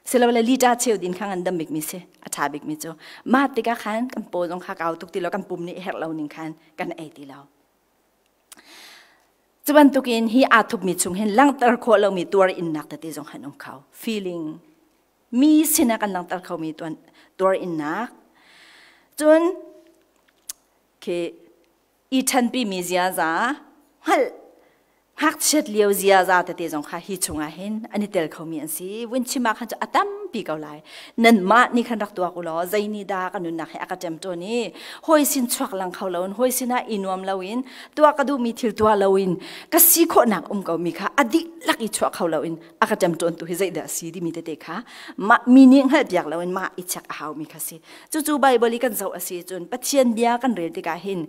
Speaker 1: silole lita cheu din kha ngandam bikmi si, a ṭha bikmi cu. Mah tikah khan kan paw zong kha kau tuk ti lo, kan pum nih herh lo ning khan kan ei ti lo. Cu bantukin hi aa thupmi chung hin langhter khawh lomi tuar innak tete zong han um kho. Feeling mi sinah kan langhter khomi tuar innak. Cun khi i ṭhanpi mi ziaza hngalh ngakchiat lio ziaza tete zong kha hi chungah hin an i tel khomi an si. Vun chim ah khan cu a tampi ko lai. Nanmah nih khan rak tuak u law zei nih dah ka nunnak hi a ka ṭemṭawn i hawi sin chuak lang kho loin, hawi sinah i nuam loin, tuah ka duhmi thil tuah loin, ka si khawhnak um ko mi kha a dihlak i chuah kho loin a ka ṭemṭawntu hi zeidah a si timi tete kha mah mi nih hngalhpiak loin mah i check a haumi kha si. Cucu Baibal i kan zoh a si cun Pathian bia kan rel tikah hin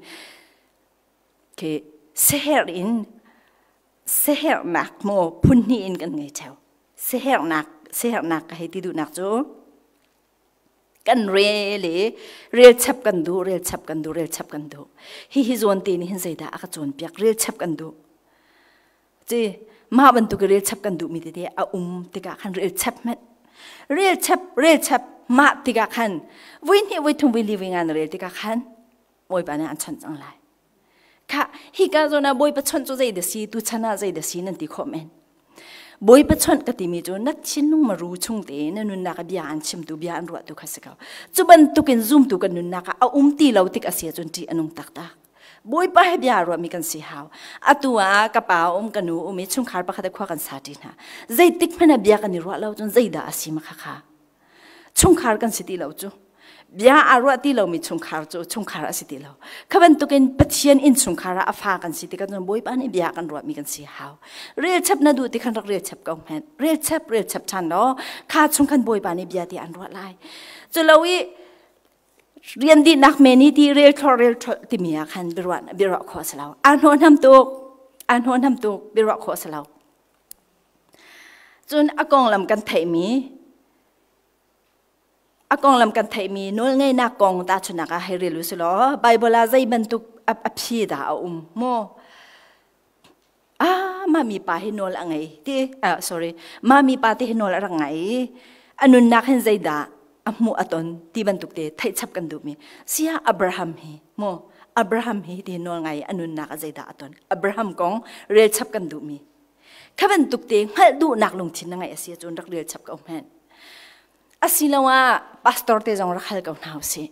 Speaker 1: khi seher in sehernak maw phun hnih in kan ngei theo. Sehernak, sehernak ka hei ti duhnak cu kan rel i rel chap kan duh, rel chap kan duh, rel chap kan duh. Hi hi zawn te nih hin zeidah a ka cawnpiak, rel chap kan duh. Ci mah bantuk rel chap kan duhmi tete a um tikah khan rel chap hmanh, rel chap, rel chap. Mah tikah khan vui hnih, vui thum, vui li, vui nga na rel tikah khan Bawipa nih an chawnh cang lai. Kha hika zawn ah Bawipa chawnh cu zei dah si, tu chan ah zei dah si nan ti khawh men. Bawipa chawnh ka timi cu na thinlung maru chung te na nunnak ah bia an chimtu, bia an ruahtu kha si ko. Cu bantukin zumtu kan nunnak ah a um ti lo tik a si ahcun ṭih a nung taktak. Bawipa he bia ruahmi kan si hau. Atu ah ka pa um, ka nu um i chungkhar pakhat ah khua kan sa ṭi hna. Zeitik hmanh ah bia kan i ruah lo cun zeidah a si ma kha kha. Chungkhar kan si ti lo cu. Bia aa ruah ti lomi chungkhar cu chungkhar a si ti lo. Kha bantukin Pathian inn chungkhar ah a fa kan si tikah cun Bawipa nih bia kan ruahmi kan si hau. Rel chap na duh ti khan rak rel chap ko hmenh. Rel chap, rel chap ṭhan law kha chung khan Bawipa nih bia ti an ruah lai. Cu lo i rian dihnak men i ti rel thlor rel thlor timi ah khan biaruah biaruah khawh a si lo. Aa hnawh hnam tuk. Aa hnawh hnam tuk, biaruah khawh a si lo. Cun a konglam kan theihmi a konglam kan theihmi nawlngeihnak kong tahchunhnak ah hei rel u si law Bible ah zei bantuk a phi dah a um maw? Ah, mah mi pa hi nawl a ngei ti ah sorry mah mi pa te hi nawl a rak ngei a nunnak hin zeidah a hmuh a ton ti bantuk te theih chap kan duhmi sia Abraham hi maw Abraham hi ti nawl ngai a nunnak a zeidah a ton Abraham kong rel chap kan duhmi kha bantuk te hngalh duhnak lungthin na ngeih a si ahcun rak rel chap ko hmanh asiloah pastor te zong rak hal ko hna usih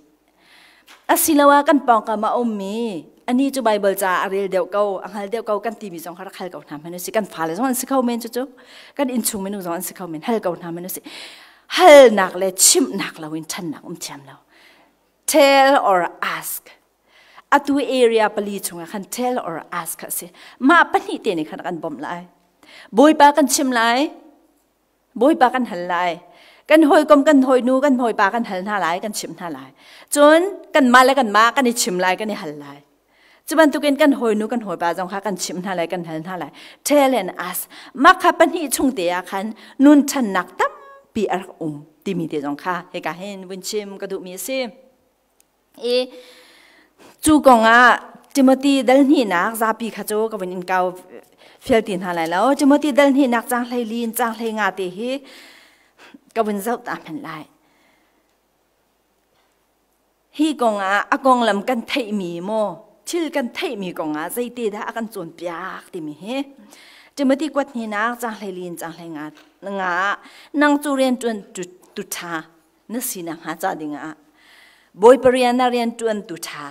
Speaker 1: asiloah kan pawngkam a ummi ani cu Bible ca a rel deuh ko a hngal deuh ko kan timi zong kha rak hal ko hna hmanh usih kan fale zong an si kho men cu cu kan innchung minung zong an si kho men hal ko hna hmanh usih halnak le chimhnak loin ṭhannak um thiam lo tell or ask atu area pali chungah khan tell or ask kha si mah pahnih te nih khan kan bawmh lai bawipa kan chim lai bawipa kan hal lai kan hawikom kan hawinu kan hawipa kan hal hna lai kan chim hna lai cun kan mah le kan mah kan i chim lai kan i hal lai cu bantukin kan hawinu kan hawipa zong kha kan chim hna lai kan hal hna lai tell and ask mah kha pahnih chung te ah khan nun ṭhannak tampi a rak um timi te zong kha hika hin vun chim ka duhmi a si I cu kongah Timothy dal hnihnak zapi kha cu ka vun in kau fial ti hna lai lo. Timothy dal hnihnak caang 14 in caang 15 te hi ka vun zoh ta hmanh lai. Hi kongah a konglam kan theihmi maw thil kan theihmi kongah zeite dah a kan cawnpiak timi hi Timothy kuat hnihnak caang 14 in caang 15 ah nang cu rian ṭuan tu ṭha na sinak hnga ca dingah Bawipa rian na rian ṭuantu ṭha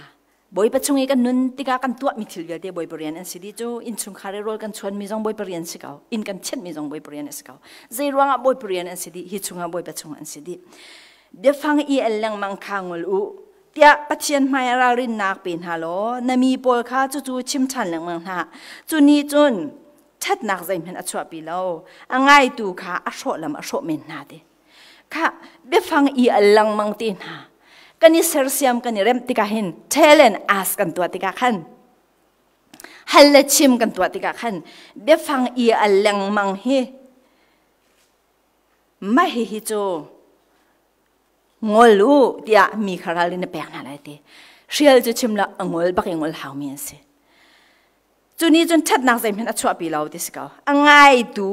Speaker 1: Bawipa chung i kan nun tikah kan tuahmi thil vialte Bawipa rian an si dih cu innchungkhar i rawl kan chuanmi zong Bawipa rian si ko inn kan thianhmi zong Bawipa rian a si ko zei ruangah Bawipa rian an si dih hi chungah Bawipa chung an si dih biafang i el lengmang kha ngol u tiah Pathian hmai ah ralrinnak pe hna law na mi pawl kha cucu chim ṭhan lengmang hna cu nih cun ṭhatnak zeihmanh a chuahpi lo a ngaitu kha a hrawh lam a hrawh men hna ti Kha biafang i al lengmang te hna kan i sersiam kan i remh tikah hin tell and ask kan tuah tikah khan hal le chim kan tuah tikah khan biafang i al lengmang hi mah hi hi cu ngol u tiah mi kha ral in na pek hna lai ti hrial cu chim la a ngol bak i ngol hau mi an si cu ni cun ṭhatnak zeihmanh a chuahpi lo ti si ko a ngaitu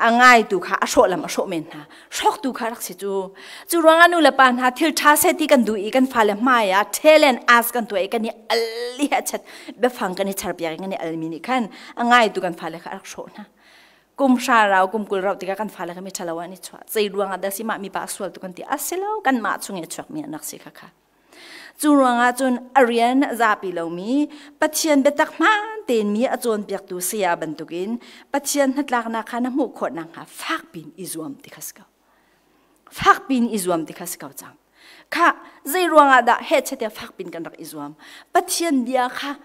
Speaker 1: A ngaitu kha a hrawh lam a hrawh men hna. Hrawktu kha rak si cu. Cu ruangah nu le pa hna thil ṭha seh ti kan duh i kan fale hmai ah tell and ask kan tuah i kan i al i a chat biafang kan i charpiak i kan i almi nih khan a ngaitu kan fale kha a rak hrawh hna. Kum hra rau, kum 20 rau tikah kan fale kha mi ṭhalo ah an i chuah. Zei ruangah dah si mah mi pa a sual tu kan ti. A si lo, kanmah chung i a chuakmi an rak si kha kha. Cu ruangah cun a rian a zapi lomi Pathian biatak hmaan tein mi a cawnpiaktu saya bantukin Pathian hnatlaknak kha na hmuh khawh nakhnga fakpi in i zuam ti kha si ko. Fakpi in i zuam ti kha si ko cang. Kha zei ruangah dah hehchet fakpi in kan rak i zuam? Pathian bia kha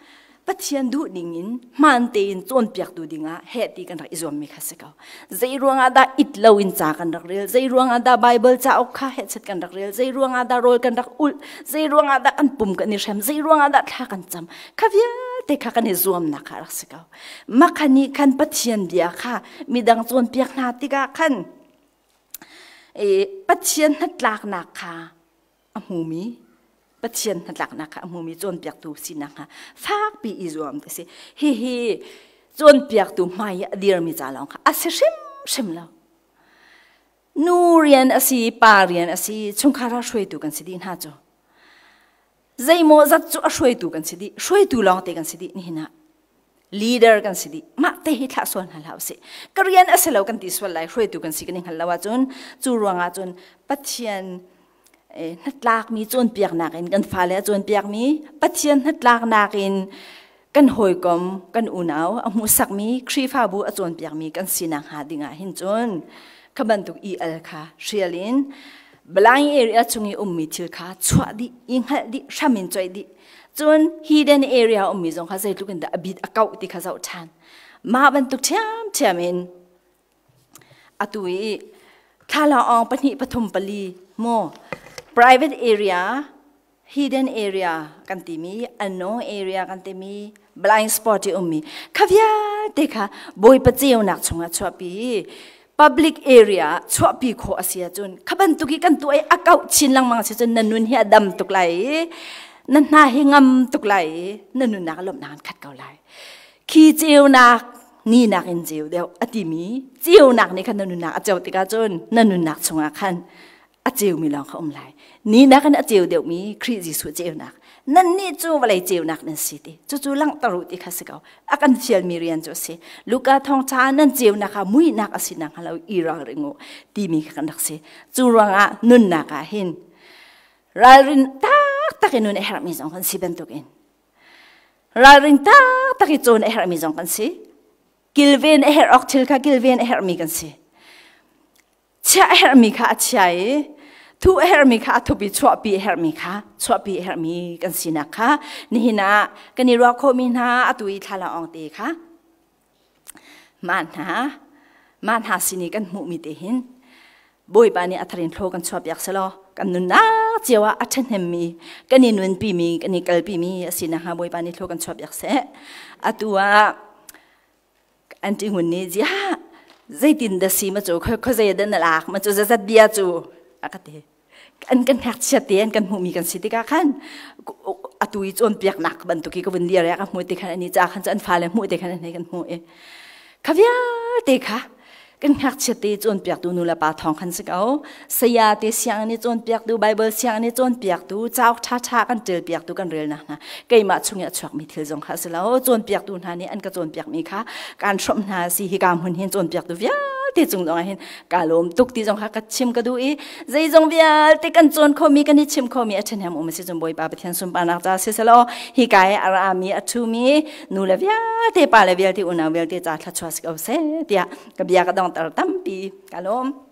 Speaker 1: Pathian duh ning in hmaan tein cawnpiaktu dingah heh ti kan rak i zuammi kha si ko. Zei ruangah dah it lo in ca kan rak rel? Zei ruangah dah Bible cauk kha hehchet kan rak rel? Zei ruangah dah rawl kan rak ulh? Zei ruangah dah kan pum kan i hrem? Zei ruangah dah thla kan cam? Kha vialte kha kan i zuamnak kha rak si ko. Mah kha nih khan Pathian bia kha midang cawnpiak hna tikah khan Pathian hnatlaknak kha a hmumi Pathian hnatlaknak kha a hmumi cawnpiaktu sinak hnga fakpi i zuam ti si. Hihi cawnpiaktu hmai i a dirmi ca lawng kha a si hrimhrim lo. Nu rian a si, pa rian a si, chungkhar ah hruaitu kan si dih hna cu. Zeimaw zat cu a hruaitu kan si dih, hruaitu lawng te kan si dih nihin ah. Leader kan si dih. Mah te hi thlah sual hna hlah usih. Ka rian a si lo kan ti sual lai, hruaitu kan si kan i hngal lo ahcun cu ruangah cun Pathian hnatlakmi cawnpiaknak in kan fale a cawnpiakmi Pathian hnatlaknak in kan hawikom kan unau a hmuhsakmi Khrihfabu a cawnpiakmi kan sinak hnga dingah hin cun kha bantuk EL kha hrial in blind area chung i ummi thil kha chuah dih i hngalh dih hram in coih dih cun hidden area ummi zong kha zeitluk in dah a bit a kauh ti kha zoh ṭhan mah bantuk ṭhiamṭhiam in Atu i thlalaawng pahnih pathum pali maw private area, hidden area kan timi, unknown area kan timi, blind spot i ummi kha vialte Vialte kha Bawipa ceunak chungah chuahpi, public area ah chuahpi khawh a si ahcun, kha bantuk i kan tuah i a kauh chin lengmang si cun, na nun hi a dam tuk lai i na hna hi ngam tuk lai i na nunnak lawmhnak an khat ko lai. Khi ceunak ni nak in ceu deuh a timi ceunak nih khan na nunnak a ceu tikah cun na nunnak chungah khan a ceumi lawng kha um lai. Ni nakin a ceu deuhmi Khrih Jesuh ceunak. Nannih cu vawlei ceunak nan si ti. Cucu langhter u ti kha si ko. A kan fialmi rian cu a si. Luka thawngṭha nan ceunak ah muihnak a si nakhnga lo i ralring u timi kha kan rak si. Cu ruangah nunnak ah hin ralrin taktak in nun a herhmi zong kan si bantukin ralring taktak i cawn a herhmi zong kan si. Kilven a herh awk thil kha kilven a herhmi kan si. Chiah a herhmi kha a chia i thuh a herhmi kha a thup i chuahpi a herhmi kha chuahpi a herhmi kan sinak kha nihin ah kan i ruah khawhmi hna atu i thlalang ong te kha mah hna sin i kan hmuhmi te hin Bawipa nih a tharin thlo kan chuahpiak selaw kan nunnak cio ah a ṭhahnemmi, kan i nunpimi, kan i kalpimi a si nakhnga Bawipa nih thlo kan chuahpiak seh. Atu ah Anti Ngun nih, "Ziah, zeitin dah si ma cu, khuazei dah na lak ma cu, zazat bia cu?" a ka ti. An kan ngakchia te an kan hmuhmi kan si tikah khan atu i cawnpiaknak bantuk i ka vun dir ka hmuh ti khan ani ca khan cu an fale hmuh te khan an hei kan hmuh i kha vialte kha kan ngakchia te cawnpiaktu nu le pa thawng khan si ko. Saya te sianginn i cawnpiaktu, Bible sianginn i cawnpiaktu, cauk ṭhaṭha kan ṭialpiaktu, kan relnak hna, keimah chung i a chuakmi thil zong kha a si lo. Cawnpiaktu hna nih an ka cawnpiakmi kha kaan hrawmh hna si. Hika hmun hin cawnpiaktu vialte cung zong ah hin kaa lawm tuk ti zong kha ka chim ka duh i zeizong vialte kan cawn khomi, kan i chim khomi a ṭhahnem um a si cun Bawipa Pathian sunparnak ca si selaw hika i a rami, a ṭhumi nu le vialte, pa le vialte, unau vialte ca thluachuah si ko seh tiah ka bia ka dongter. Tampi ka lawm.